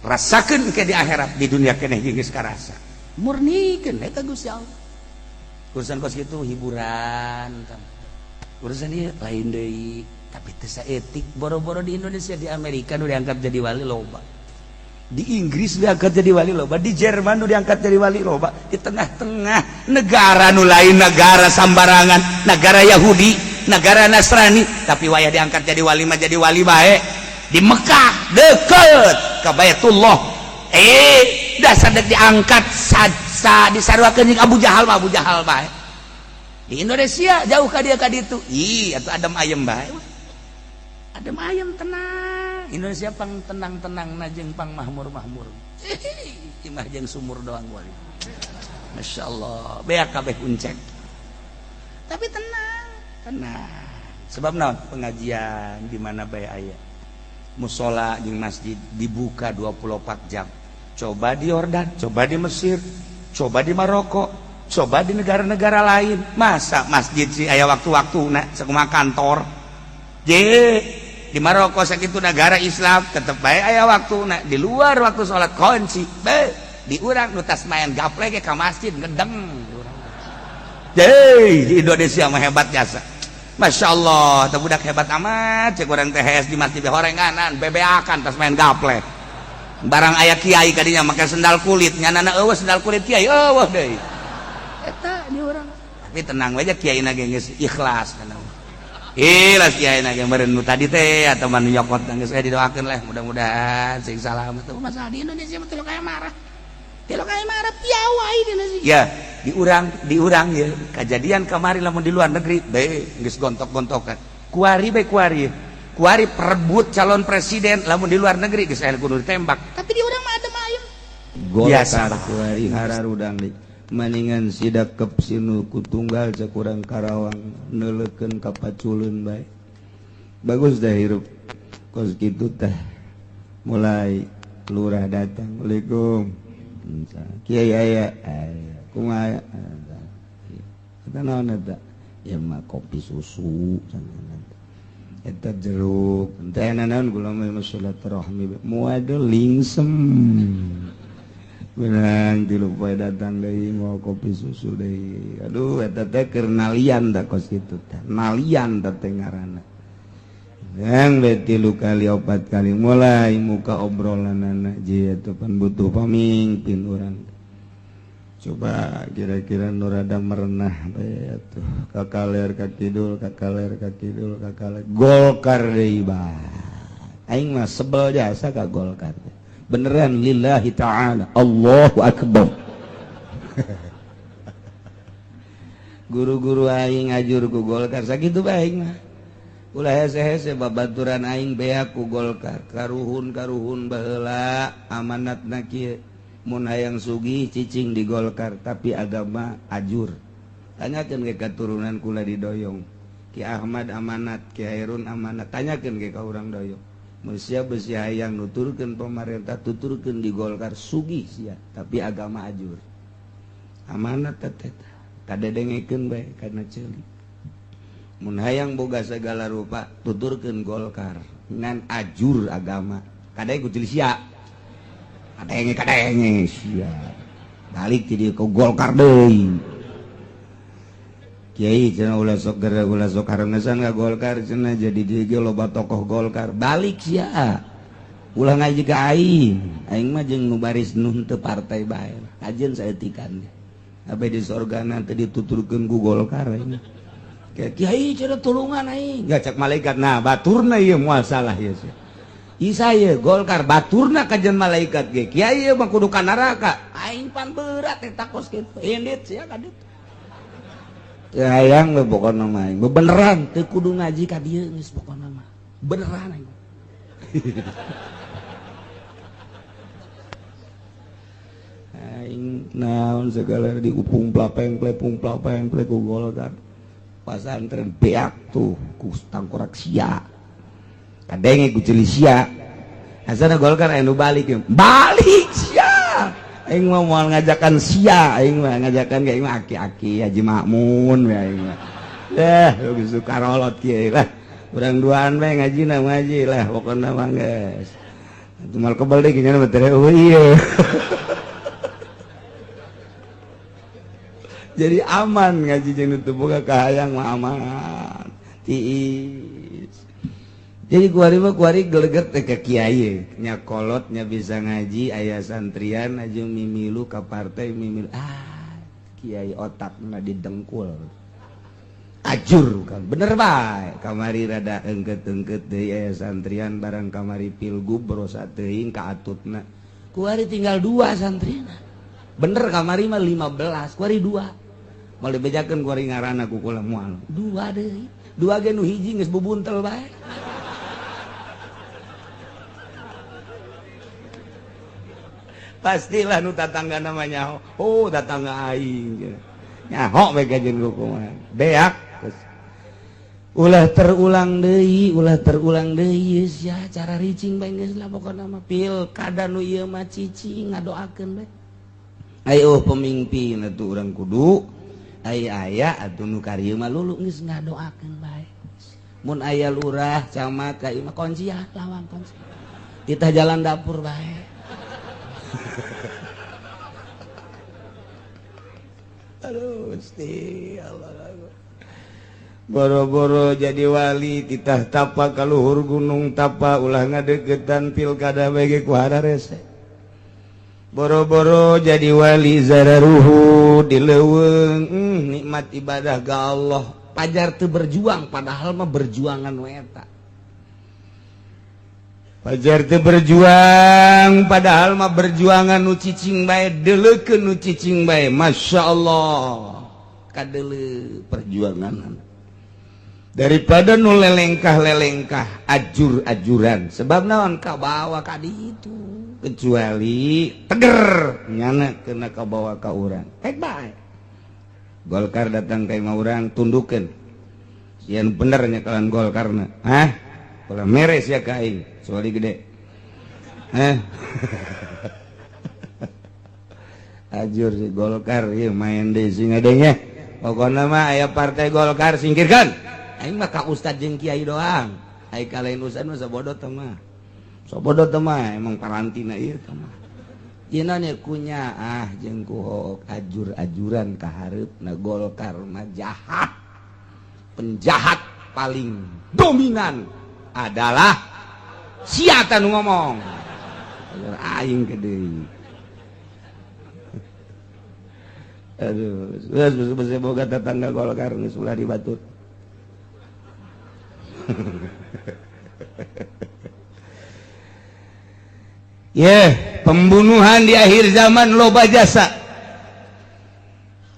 Rasakeun ke di akhirat, di dunia keneh geus karasa murnikeun eta Gusti Allah. Urusan kos kitu hiburan, urusan ieu lain deui, tapi teu saeutik. Boro-boro di Indonesia, di Amerika nu diangkat jadi wali loba, di Inggris diangkat jadi wali loba, di Jerman nu diangkat jadi wali loba. Di tengah-tengah negara nu lain negara sambarangan, negara Yahudi, negara Nasrani, tapi wayah diangkat jadi wali mah jadi wali bae. Di Mekah, deket ke Baitullah, dasar dek diangkat sa, sa disaruakeun jeung Abu Jahal mah Abu Jahal bae. Di Indonesia jauh ka dia ka ditu, ih atuh adem ayem bae, adem ayem, tenang. Indonesia pang tenang-tenang na jeung pang mahmur-mahmur. Imah jeung sumur doang wali. Masya Allah, beak kabeh uncek, tapi tenang tenang. Sebab naon? Pengajian di mana bae aya, musola jeung masjid dibuka 24 jam. Coba di Yordan, coba di Mesir, coba di Maroko, coba di negara-negara lain, masa masjid sih aya waktu-waktu nah sakumaha kantor. Je di Maroko sakitu negara Islam tetep bae aya waktu nah di luar waktu sholat kunci bae. Di urang nu tas main gaple ge ka masjid ngedeng. Hei, di Indonesia mah hebat jasa. Masya Allah, teh budak hebat amat. Cek urang teh di masjid horenganan, bebeakan tas main gaple. Barang aya kiai kadinya make sendal kulit, nyanana eueuh sendal kulit kiai eueuh deui. Eta di urang. Tapi tenang aja, kiai na ge geus ikhlas tenang. Ikhlas kiai na ge meureun nu tadi teh atau manu nyokot geus didoakeun lah, mudah-mudahan sing salamet. Masalah di Indonesia mah teu kaya marah. Teu kaya marah piawai di Indonesia. Ya, diurang ya kejadian kemarin, lamun di luar negeri be geus gontok-gontokan. Kuari be, kuari kuari perebut calon presiden, lamun di luar negeri geus aya kudu ditembak, tapi di urang mah adem ayem. Biasa kuari hararudang di maningan sidakep sinu ku tunggal. Cek urang Karawang, neuleukeun ka paculun bae. Bagus dah hirup kos kitu teh. Mulai lurah datang, "Assalamualaikum, kiai." Aya aya, "Kumaha eta? Naon eta?" "Ya mah kopi susu eta, jeruk teh." "Naon?" "Kula mah silaturahmi." Muad lingsem benang tilu poe datang deui, mau kopi susu deui. Aduh, eta teh keur nalian da kos kitu teh, nalian teh ngaranna. Yang be tilu kali, opat kali, mulai muka obrolan anak itu pan butuh pamimpin urang. Coba kira-kira nu rada merenah bae atuh, ka kaler ka kidul, ka kaler ka kidul, ka kaler. Golkar deui bah, aing mah sebel jasa ka Golkar, beneran, lillahi ta'ala. Allahu akbar. Guru-guru aing ngajur ku Golkar, sakitu bae aing mah. Ulah hese-hese, babaturan aing beak ku Golkar. Karuhun karuhun baheula amanatna kieu, mun hayang sugih cicing di Golkar, tapi agama ajur. Tanyakeun ke katurunan kula di Doyong, Ki Ahmad amanat, Ki Hairun amanat. Tanyakeun ke ka urang Doyong, mun sia besi hayang nuturkeun pemerintah, tuturkeun di Golkar, sugih sia, tapi agama ajur. Amanat teh kadedengekeun bae kana ceuli. Mun hayang boga segala rupa, tuturkeun Golkar, ngan ajur agama. Kadang ku ceuli sia, kadenge kadenge sia balik ti dieu ke Golkar deui. "Kiai," cenah, "ulah sok geura, ulah sok harengesan ka Golkar," cenah, "jadi dieu ge loba tokoh Golkar." Balik sia, ulah ngaji ka aing. Aing mah jeung nu baris nu teu partai bae, kajeun saeutikan abe di sorgana teu dituturkeun ku Golkar aing. Kayak, "Kiai," cenah, "tulungan aing." Gak, cak malaikat, "Nah, baturna ieu moal salah ieu sia. Isa ieu Golkar baturna kajen malaikat ge. Kiai ieu mah kudu ka neraka." Aing pan berat eta kos kitu. Indit sia ka ditu. Teu hayang we pokona mah aing. Beneran teu kudu ngaji ka dieu geus pokona mah. Beneran aing. Aing naon segala diupung plapeng plepung plapeng plek ku Golkar. Pasantren beak tuh ku tangkorak sia. Kadenge ku ceuli sia. Asana Golkar anu balik ya. Balik sia. Aing mah moal ngajakan sia, aing mah ngajakan ka aing mah aki-aki Haji Makmun we aing mah. Eh, geus karolot kieu lah. Urang duaan bae ngaji na ngaji lah pokona mah geus. Atuh mal kebel deui nya mah teh eueuh ieu. Jadi aman ngaji jeung nu teu boga kahayang mah aman. Tiis. Jadi kuari mah kuari geleget teh ka kiai nya, kolotnya bisa ngaji, aya santrian aja mimilu ka partai mimilu. Ah, kiai otakna didengkul ajur kan bener bae. Kamari rada engket-engket deui, aya santrian barang kamari pilgub berosa teuing ka atutna. Kuari tinggal dua santrina, bener. Kamari mah 15, kuari dua. Moal dibejakeun kuari ngaranna ku kula, moal. Dua deui, dua ge nu hiji geus bubuntel bae. Pastilah nu tatangga namanya, oh, tatangga aing nyaho bae kajeun kumaha beak. Ulah terulang deui, ulah terulang deui sia. Cara ricing bae geus lah pokona mah. Pilkada nu ieu mah cicing ngadoakeun bae. Ayo pemimpin atuh urang kudu aya aya atuh nu karieu mah lulu geus ngadoakeun bae. Mun aya lurah camat ka ieu mah kuncian lawang, kunci kita jalan dapur bae. Aduh, Gusti Allah. Boro-boro jadi wali titah tapa ka luhur gunung tapa ulah ngadeukeutan pilkada bae ku hararese. Boro-boro jadi wali zararuhu di leuweung nikmat ibadah ga Allah. Pajar teu berjuang padahal mah berjuangan we eta. Pajar teu berjuang padahal mah berjuangan nu cicing bae deuleukeun nu cicing bae. Masya Allah kadeuleu perjuangan daripada nu lelengkah-lelengkah ajur-ajuran sebab naon kabawa ka ditu kecuali teger nyana kena kabawa ka urang ek bae. Golkar datang ka imah urang tundukeun sieun bener nya kalan Golkarna hah ulah meres ya ka aing kecuali gede hah ajur si Golkar ieu main deui sing adenya pokona mah aya partai Golkar singkirkan. Aing mah ka ustad jeung kiai doang. Aing ka lain ustad mah sabodo teh mah. Sabodo teh mah emang karantina ieu teh mah. Ieu nya kunya ah jeung ku hook ajur-ajuran ka hareupna Golkar mah jahat. Penjahat paling dominan adalah sia teh nu ngomong. Aing ke deui. Aduh, geus geus boga tetangga Golkar geus ulah dibatut. Yeah, pembunuhan di akhir zaman loba jasa.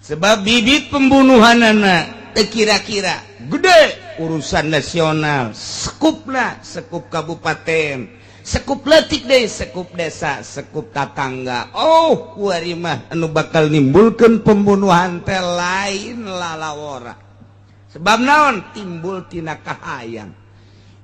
Sebab bibit pembunuhan anak kira-kira gede urusan nasional, sekupna, sekup kabupaten, sekup letik deh, sekup desa, sekup tatangga. Oh, kuari mah anu bakal nimbulkeun pembunuhan teh lain lalawora. Sebab naon timbul tina kahayang.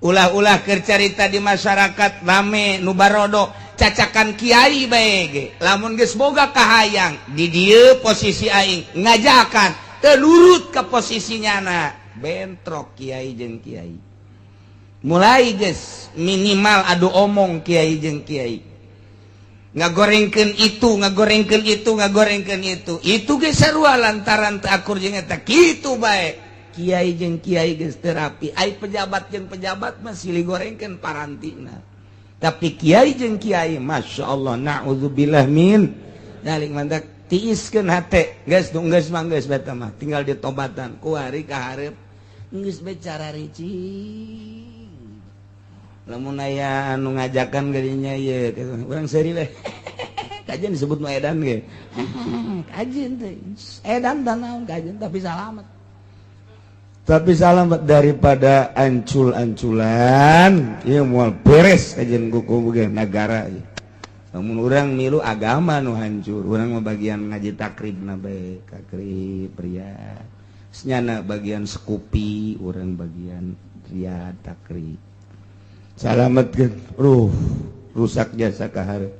Ulah-ulah keur carita di masyarakat rame nu barodo cacakan kiai bae ge. Lamun geus boga kahayang di dieu posisi aing ngajakan teu nurut ka posisi nyana bentrok kiai jeung kiai. Mulai geus minimal adu omong kiai jeung kiai. Ngagorengkeun itu, ngagorengkeun itu, ngagorengkeun itu. Itu ge sarua lantaran teu akur jeung eta kitu bae. Kiai jeung kiai geus terapi, ai pejabat jeung pejabat mah silih gorengkeun parantina. Tapi kiai jeung kiai Masya Allah na'udzubillah min dzalik mantak tiiskeun hate geus nu geus mah geus beta mah tinggal ditobatan kuari ka hareup geus bae cara ricing. Lamun aya anu ngajakan gadinya ieu urang seuri we. Kajian disebut nu edan ge. Kajian teh edan da naon kajian tapi salamet. Tapi salamet daripada ancul-anculan ieu moal beres kajian kuku ge nagara ieu. Lamun urang milu agama nu hancur, urang mah bagian ngaji takribna bae, takrib riyad. Senyana bagian sekupi, urang bagian riyad takrib. Salametkeun, ruh rusak jasa ka hareup.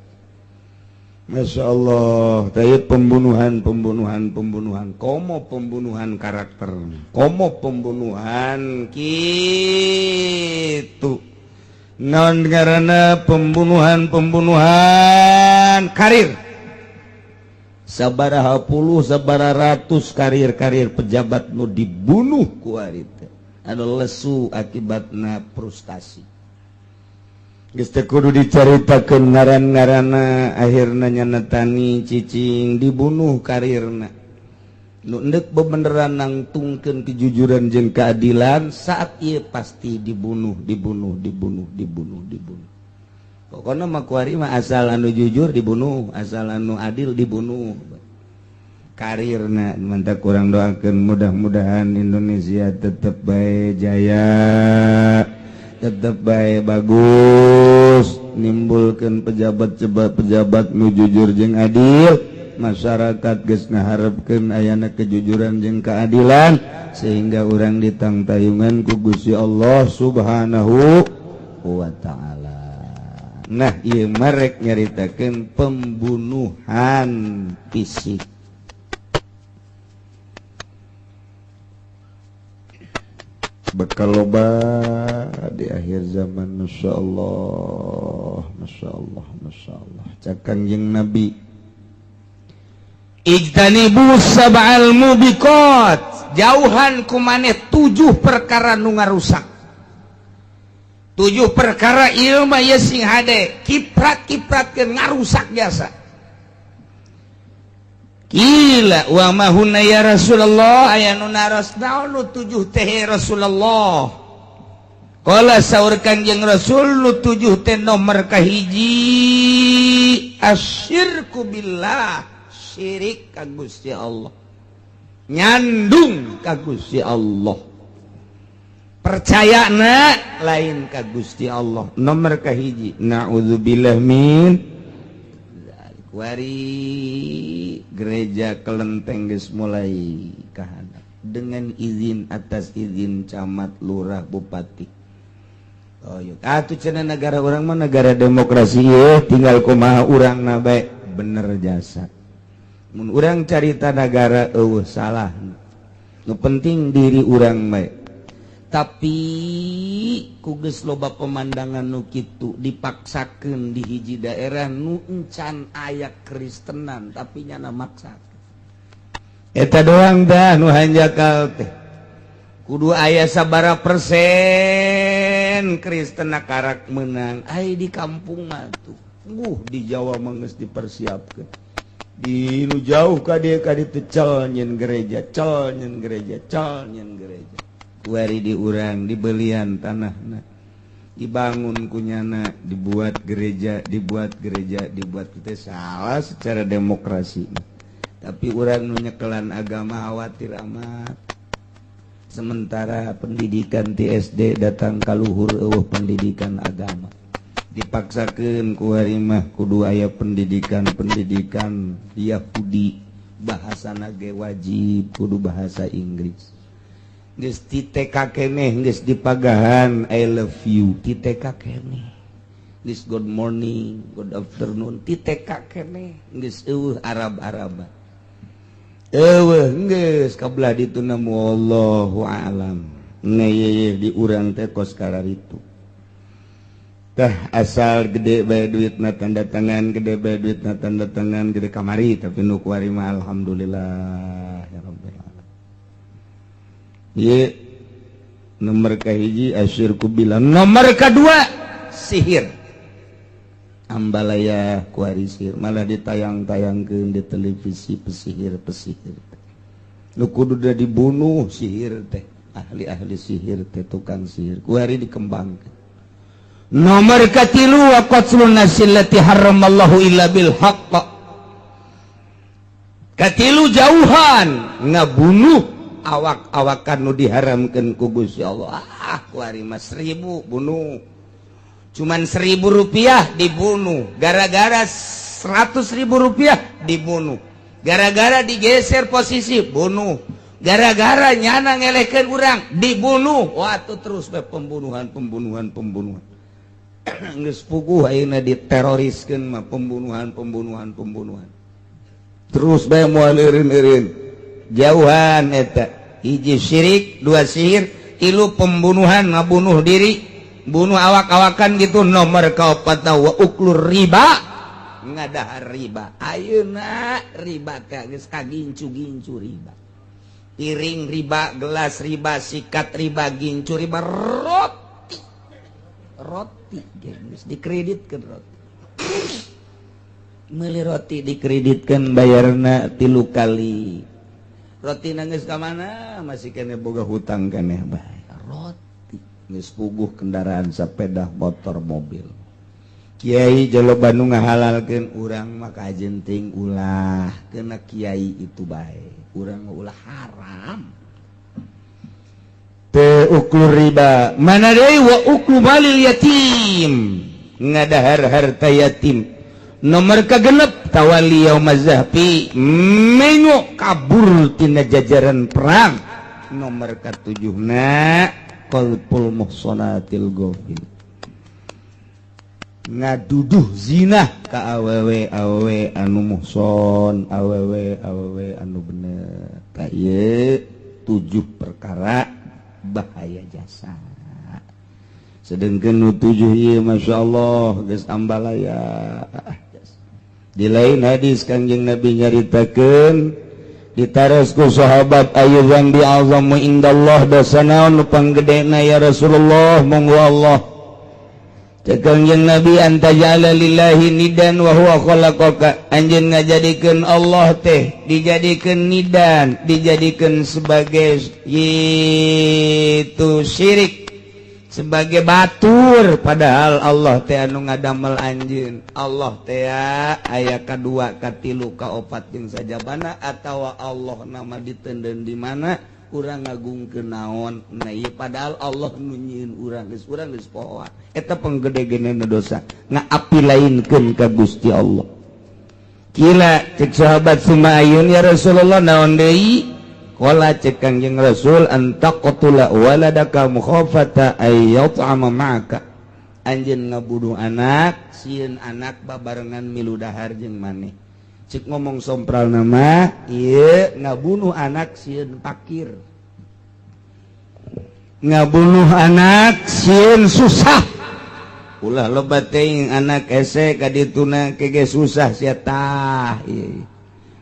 Masya Allah, tayut pembunuhan, pembunuhan, pembunuhan, komo pembunuhan karakter, komo pembunuhan gitu. Non karena pembunuhan, pembunuhan karir. Sabaraha puluh, sabaraha ratus karir-karir pejabat nu dibunuh ku ari teh. Anu lesu akibatna frustasi. Geus teu kudu dicaritakeun ngaran-ngaranna akhirna nyana tani cicing dibunuh karirna. Nu endek bebeneran nangtungkeun kejujuran jeung keadilan saat ieu pasti dibunuh, dibunuh, dibunuh, dibunuh, dibunuh. Pokona mah kuari mah asal anu jujur dibunuh, asal anu adil dibunuh. Karirna mantap kurang doakeun mudah-mudahan Indonesia tetep bae jaya. Tetep bae bagus nimbulkan pejabat pejabat nu jujur jeung adil masyarakat geus ngaharepkeun ayana kejujuran jeung keadilan sehingga urang ditangtayungan ku Gusti Allah Subhanahu wa taala. Nah ieu marek nyaritakeun pembunuhan fisik. Bakal loba di akhir zaman Masya Allah, Masya Allah, Masya Allah. Cak Kangjeng Nabi, Ijtanibu sab'al mubiqat, jauhan ku maneh tujuh perkara nu ngarusak. Tujuh perkara ilmu ya sing hade kiprat-kipratkeun ngarusak jasa. Qila wa ma hunna ya Rasulullah, aya nu naros, naon nu tujuh teh, Rasulullah? Qala, saur Kanjeng Rasul, nu tujuh teh nomor kahiji asyirku billah, syirik ka Gusti Allah, nyandung ka Gusti Allah, percaya na lain ka Gusti Allah, nomor kahiji. Naudzubillah min. Wari gereja kelenteng geus mulai kahandap dengan izin, atas izin camat, lurah, bupati. Oh yuk atuh cenah, negara urang mah negara demokrasi ye, tinggal kumaha urang na bae bener jasa. Mun urang carita negara eueuh salah, nu penting diri urang bae. Tapi ku geus loba pemandangan nu kitu dipaksakeun di hiji daerah nu encan aya Kristenan, tapi nyana maksa eta doang dah. Nu hanjakal teh kudu aya sabara persen Kristen karak menang. Ay, di kampung mah tuh di Jawa mah geus dipersiapkeun, di nu jauh ka dieu ka ditu cel nyeun gereja, cel nyeun gereja, cel nyeun gereja. Kuari di urang dibelian tanahna, dibangun kunyana, dibuat gereja, dibuat gereja, dibuat. Kita salah secara demokrasi, tapi urang nu nyekelan agama khawatir amat. Sementara pendidikan TSD datang kaluhur eueuh pendidikan agama, dipaksakeun ku mah kudu aya pendidikan pendidikan Yahudi, bahasa ge wajib kudu bahasa Inggris. Geus ti TK keneh geus dipagahan "I love you", ti TK keneh geus "good morning", "good afternoon", ti TK keneh geus eueuh Arab-Arab, eueuh geus kabelah ditu. Namu wallahu a'lam ngeyeh di urang teh kos kararitu. Tah, asal gede bae duitna tanda tangan, gede bae duitna tanda tangan, gede kamari. Tapi nu kuari mah alhamdulillah ya rabbil alamin. Ieu nomor kahiji asyirku billah, nomor kedua sihir. Ambalaya kuari sihir malah ditayang-tayangkeun di televisi, pesihir-pesihir nu kudu dibunuh, sihir teh, ahli-ahli sihir teh, tukang sihir, kuari dikembangkan. Nomor katilu wa qatlun nafsil lati harramallahu illa bil haqq. Katilu jauhan ngabunuh awak-awakan nu diharamkeun ku Gusti Allah. Ah, kuari mah 1.000 bunuh, cuman Rp1.000 dibunuh, gara-gara Rp100.000 dibunuh, gara-gara digeser posisi bunuh, gara-gara nyana ngelehkeun urang dibunuh. Waktu terus be pembunuhan, pembunuhan, pembunuhan. Geus puguh ayeuna diteroriskeun mah pembunuhan, pembunuhan, pembunuhan terus bae, moal eureun-eureun. Jauhan eta, hiji syirik, dua sihir, tilu pembunuhan, ngabunuh diri, bunuh awak-awakan gitu. Nomor kaopat wa uklur riba, ngadahar riba. Ayeuna riba teh geus kagincu-gincu riba, piring riba, gelas riba, sikat riba, gincu riba, roti, roti geus dikreditkeun, roti, meuli roti dikreditkan, bayarna tilu kali. Roti nangis ka mana masih kene boga hutang keneh bae roti. Geus puguh kendaraan, sepeda motor, mobil. Kiai jelo Bandung ngahalalkeun, urang mah kajenting ulah kena kiai itu bae, urang ulah haram teu uklur riba. Mana deui, wa uklu malil yatim, ngadahar harta yatim. Nomor kagenep tawali yaumaz zahfi, mengo kabur tina jajaran perang. Nomor katujuhna qalbul muhsanatil ghafil, ngaduduh zina ka awewe awewe anu muhson, awewe awewe anu bener. Ka ieu tujuh perkara bahaya jasa. Sedangkan nu tujuh ieu, Masya Allah, geus ambalaya. Di lain hadis, Kangjeng Nabi nyaritakeun, ditaros ku sahabat, "Ayyu dzanbi a'zamu indallah?" Dosa naon nu panggedena, ya Rasulullah, monggo Allah? Cek Kangjeng Nabi, "An taj'ala lillahi niddan wa huwa khalaqaka." Anjeun ngajadikeun Allah teh dijadikeun niddan, dijadikeun sebagai itu syirik, sebagai batur, padahal Allah teh anu ngadamel anjeun. Allah teh aya kadua, katilu, kaopat, jeung sajabana, atawa Allah nama ditenden di mana urang ngagungkeun naon. Nah ieu padahal Allah nu nyieun urang, geus urang geus pohoan. Eta panggede-gedena dosa, ngaapi lainkeun ka Gusti Allah. Qila, cek sahabat, "Tsumma ayyun, ya Rasulullah?" Naon deui? Qala, cek Kangjeng Rasul, "An taqtula waladaka mukhafata ay yat'ama ma'aka." Anjeun ngabunuh anak sieun anak babarengan milu dahar jeung maneh. Cek ngomong sompral nama ieu, ngabunuh anak sieun pakir, ngabunuh anak sieun susah. Ulah loba teuing anak, ese kadituna kege susah sia. Tah ieu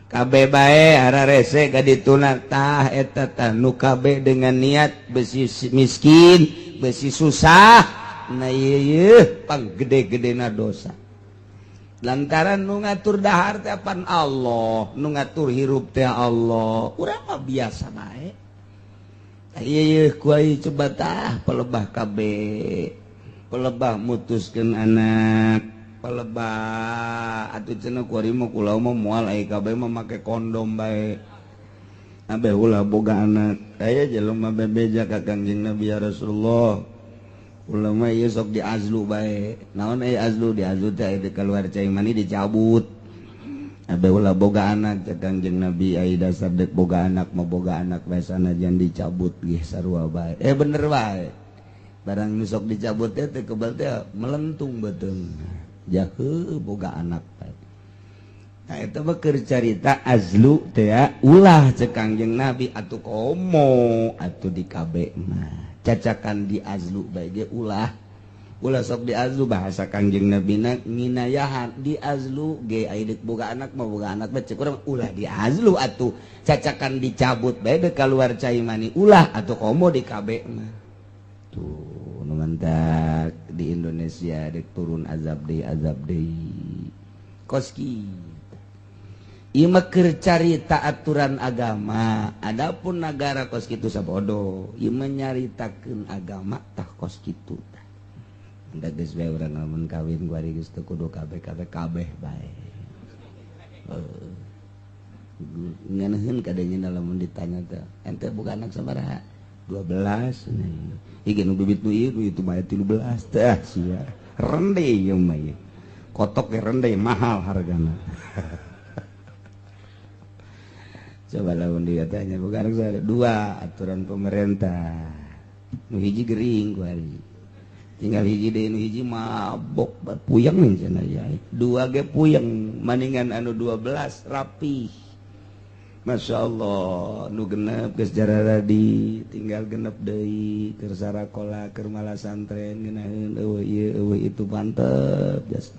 kabeh bae ararese kadituna. Tah eta tah nu kabeh dengan niat besi miskin, besi susah. Nah ieu pang gede-gedena dosa, lantaran nu ngatur dahar teh pan Allah, nu ngatur hirup teh Allah, urang mah biasa bae. Ieu ku coba tah, pelebah kabeh, pelebah mutuskeun anak, pelebah atuh cenah. Kuari mah kula mah moal ai kabeh mah make kondom bae, abe ulah boga anak. Aya jelema bebeja ka Kangjeng Nabi, "Ya Rasulullah, ulah mah ieu sok diazlu bae." Naon aya azlu? Diazlu teh di keluar cai mani dicabut, abe ulah boga anak. Cek Kangjeng Nabi, ai dasar dek boga anak mah boga anak bae, sanajan dicabut ge sarua bae. Eh, bener bae, barang nu sok dicabut teh teh kebal teh melentung beuteung, jahe boga anak bae. Nah, itu mah keur carita azlu teh ulah. Cek Kangjeng Nabi, atuh komo atuh di KB mah cacakan di azlu bae ge ulah, ulah sok di azlu. Bahasa Kangjeng Nabi na nginayahan, di azlu ge ai deuk boga anak mah boga anak bae. Cek urang, ulah di azlu atuh, cacakan dicabut bae deuk keluar cai mani ulah, atuh komo di KB mah. Tuh nu mantak di Indonesia dek turun azab deui, azab deui kos kitu. Ieu mah keur carita aturan agama. Adapun nagara kos kitu sabodo, ieu mah nyaritakeun agama tah kos kitu tah. Da geus bae urang lamun kawin kuari geus teu kudu kabeh kabeh kabeh bae. Heuh. Ngeunaheun kadanya lamun ditanya teh, "Ente boga anak sabaraha?" 12. Ieu nu bibit nu ieu, nu itu mah 13 tah sia. Rende ieu mah ieu. Kotok ge rende, mahal hargana. Coba lamun ditanya, "Boga anak sabaraha?" Dua, aturan pemerintah. Nu hiji gering kuari. Tinggal hiji deui, nu hiji mabok puyeng cenah ya. Dua ge puyeng, maningan anu 12 rapi. Masya Allah, nu genep geus jararadi, tinggal genep deui keur sarakola, keur malah santren ngeunaheun, eueuh ieu eueuh itu, mantep jas.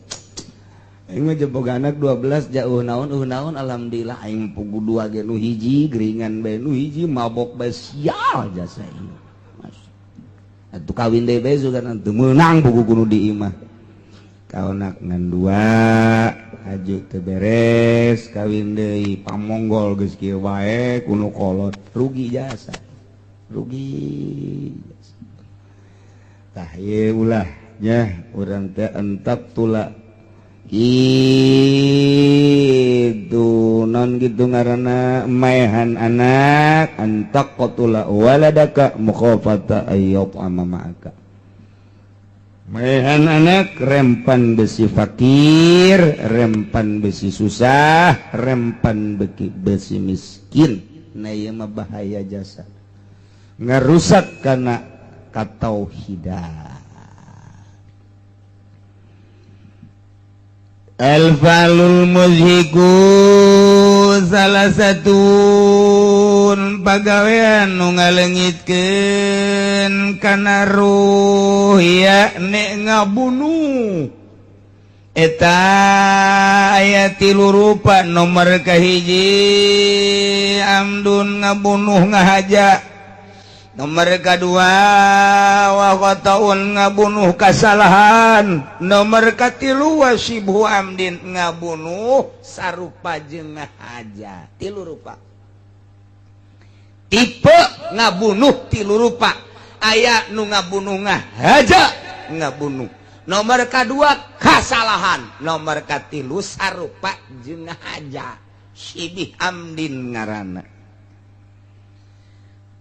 Aing mah boga anak 12 jauh naon eueuh naon, alhamdulillah. Aing pugu dua ge nu hiji geringan bae, nu hiji mabok bae, sial jasa ieu. Atuh kawin deui bae sugan teu meunang pugu kudu di imah. Kaonak ngan dua haju teu beres, kawin deui pamonggol geus kieu bae kuno kolot, rugi jasa. Rugi jasa. Tah ieu ulah nya urang teh entap tula itu non gitu ngaranna maehan anak, an taqtula waladaka mukhafata ayyat'ama ma'aka. Maehan anak rempan besi fakir, rempan besi susah, rempan besi miskin. Nah ieu mah bahaya jasa, ngarusak kana katauhidan. Alfalul muzhiku salah satu pagawean nu ngalengitkeun kana ruh ya nek ngabunuh eta. aya tilu rupa. Nomor kahiji, amdun, ngabunuh ngahaja. Nomor kedua, wa khota'un, ngabunuh kasalahan. Nomor katilu, wa syibhu amdin, ngabunuh sarupa jeung ngahaja. Tilu rupa tipe ngabunuh, tilu rupa. Aya nu ngabunuh ngahaja ngabunuh, nomor kedua kasalahan, nomor katilu sarupa jeung ngahaja, syibih amdin ngaranna.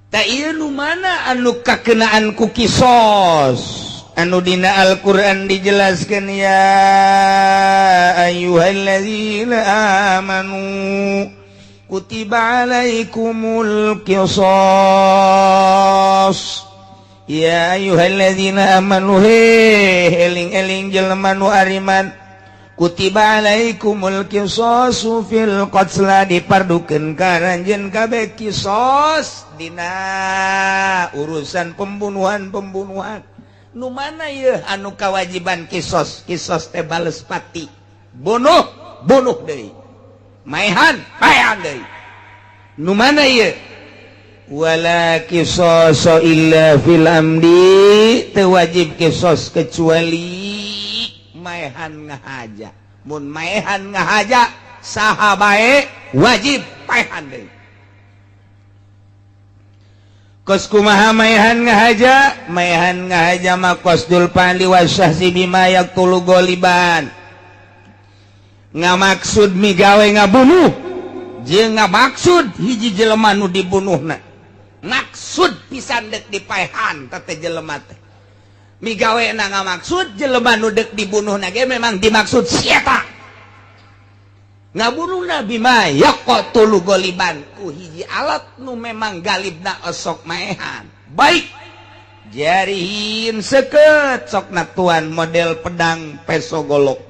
Tak ieu nu mana anu kakenaan ku kisos anu dina Al-Qur'an dijelaskan? Ya ayyuhalladzina amanu kutiba alaikumul qisas. Ya ayyuhalladzina amanu, he eling-eling jelema nu ariman, kutiba alaikumul qisasu fil qatla, dipardukeun ka aranjeun kabeh kisos dina urusan pembunuhan-pembunuhan. Nu mana yeuh anu kawajiban kisos? Kisos teh bales pati, bunuh bunuh deui, maehan maehan deui. Nu mana ieu? Wala qisasa illa fil amdi, teu wajib kisos kecuali maehan ngahaja. Mun maehan ngahaja, saha bae wajib paehan deui. Kos kumaha maehan ngahaja? Maehan ngahaja mah qasdul fa'li wasyahsi bima yaqtulu goliban, ngamaksud migawe ngabunuh jeung ngamaksud hiji jelema nu dibunuhna, maksud pisan dek dipaehan. Teh jelema teh migawe na ngamaksud jelema nu dek dibunuhna ge memang dimaksud si eta ngabunuhna, bima yaqtulu goliban, ku hiji alat nu memang galibna osok maehan, baik jarihin seket sok natuan model pedang, peso, golok,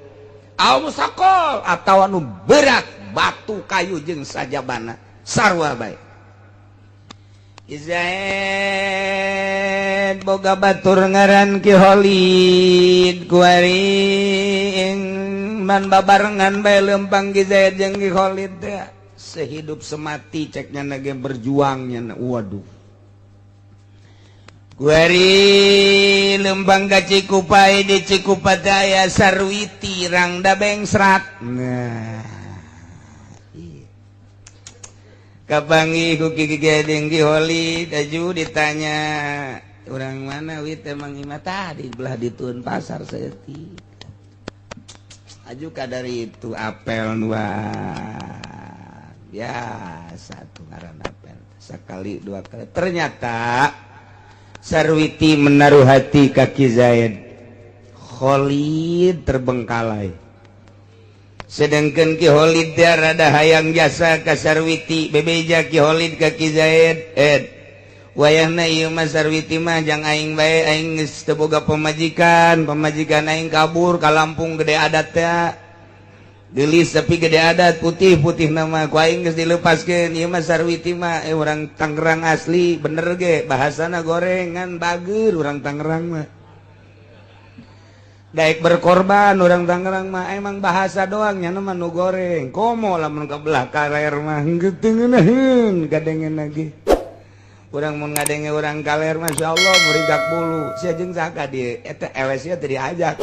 aw musakol, atau anu berat, batu, kayu jeung sajabana, sarua bae. Zaid boga batur ngaran Ki Khalid. Kuari man babarengan bae lempang Ki Zaid jeung Ki Khalid teh, sehidup semati ceknya nage berjuangnya. Waduh, kuari lempang ka Cikupai. Di Cikupai aya Sarwiti Rangda Bengsrat. Nah, kapanggih ku Ki Gedeng, Ki Khalid aju ditanya, "Orang mana wit emang ima?" "Tadi belah ditun pasar saeutik." Aju kadari itu apel luar biasa tuh ngaran apel, sekali dua kali. Ternyata Sarwiti menaruh hati ka Ki Zaid. Khalid terbengkalai, sedangkan Ki Khalid rada hayang jasa ka Sarwiti. Bebeja Ki Khalid ka Ki Zaid, "Ed, wayahna ieu mah Sarwiti mah jang aing bae. Aing geus teu boga pamajikan, pamajikan aing kabur ka Lampung, gede adat teh, geulis tapi gede adat, putih-putih nama. Ku aing geus dilepaskeun. Ieu mah Sarwiti mah urang Tangerang asli, bener ge bahasana gorengan, bager urang Tangerang mah, daek berkorban orang Tangerang mah. Emang bahasa doang nya mah nu goreng. Komo lamun ka belah kaler mah teu ngeunaheun kadengen lagi. Urang mun ngadenge urang kaler, Masya Allah, murigak bulu sia. Jeung saka di eta ewes sia teu diajak."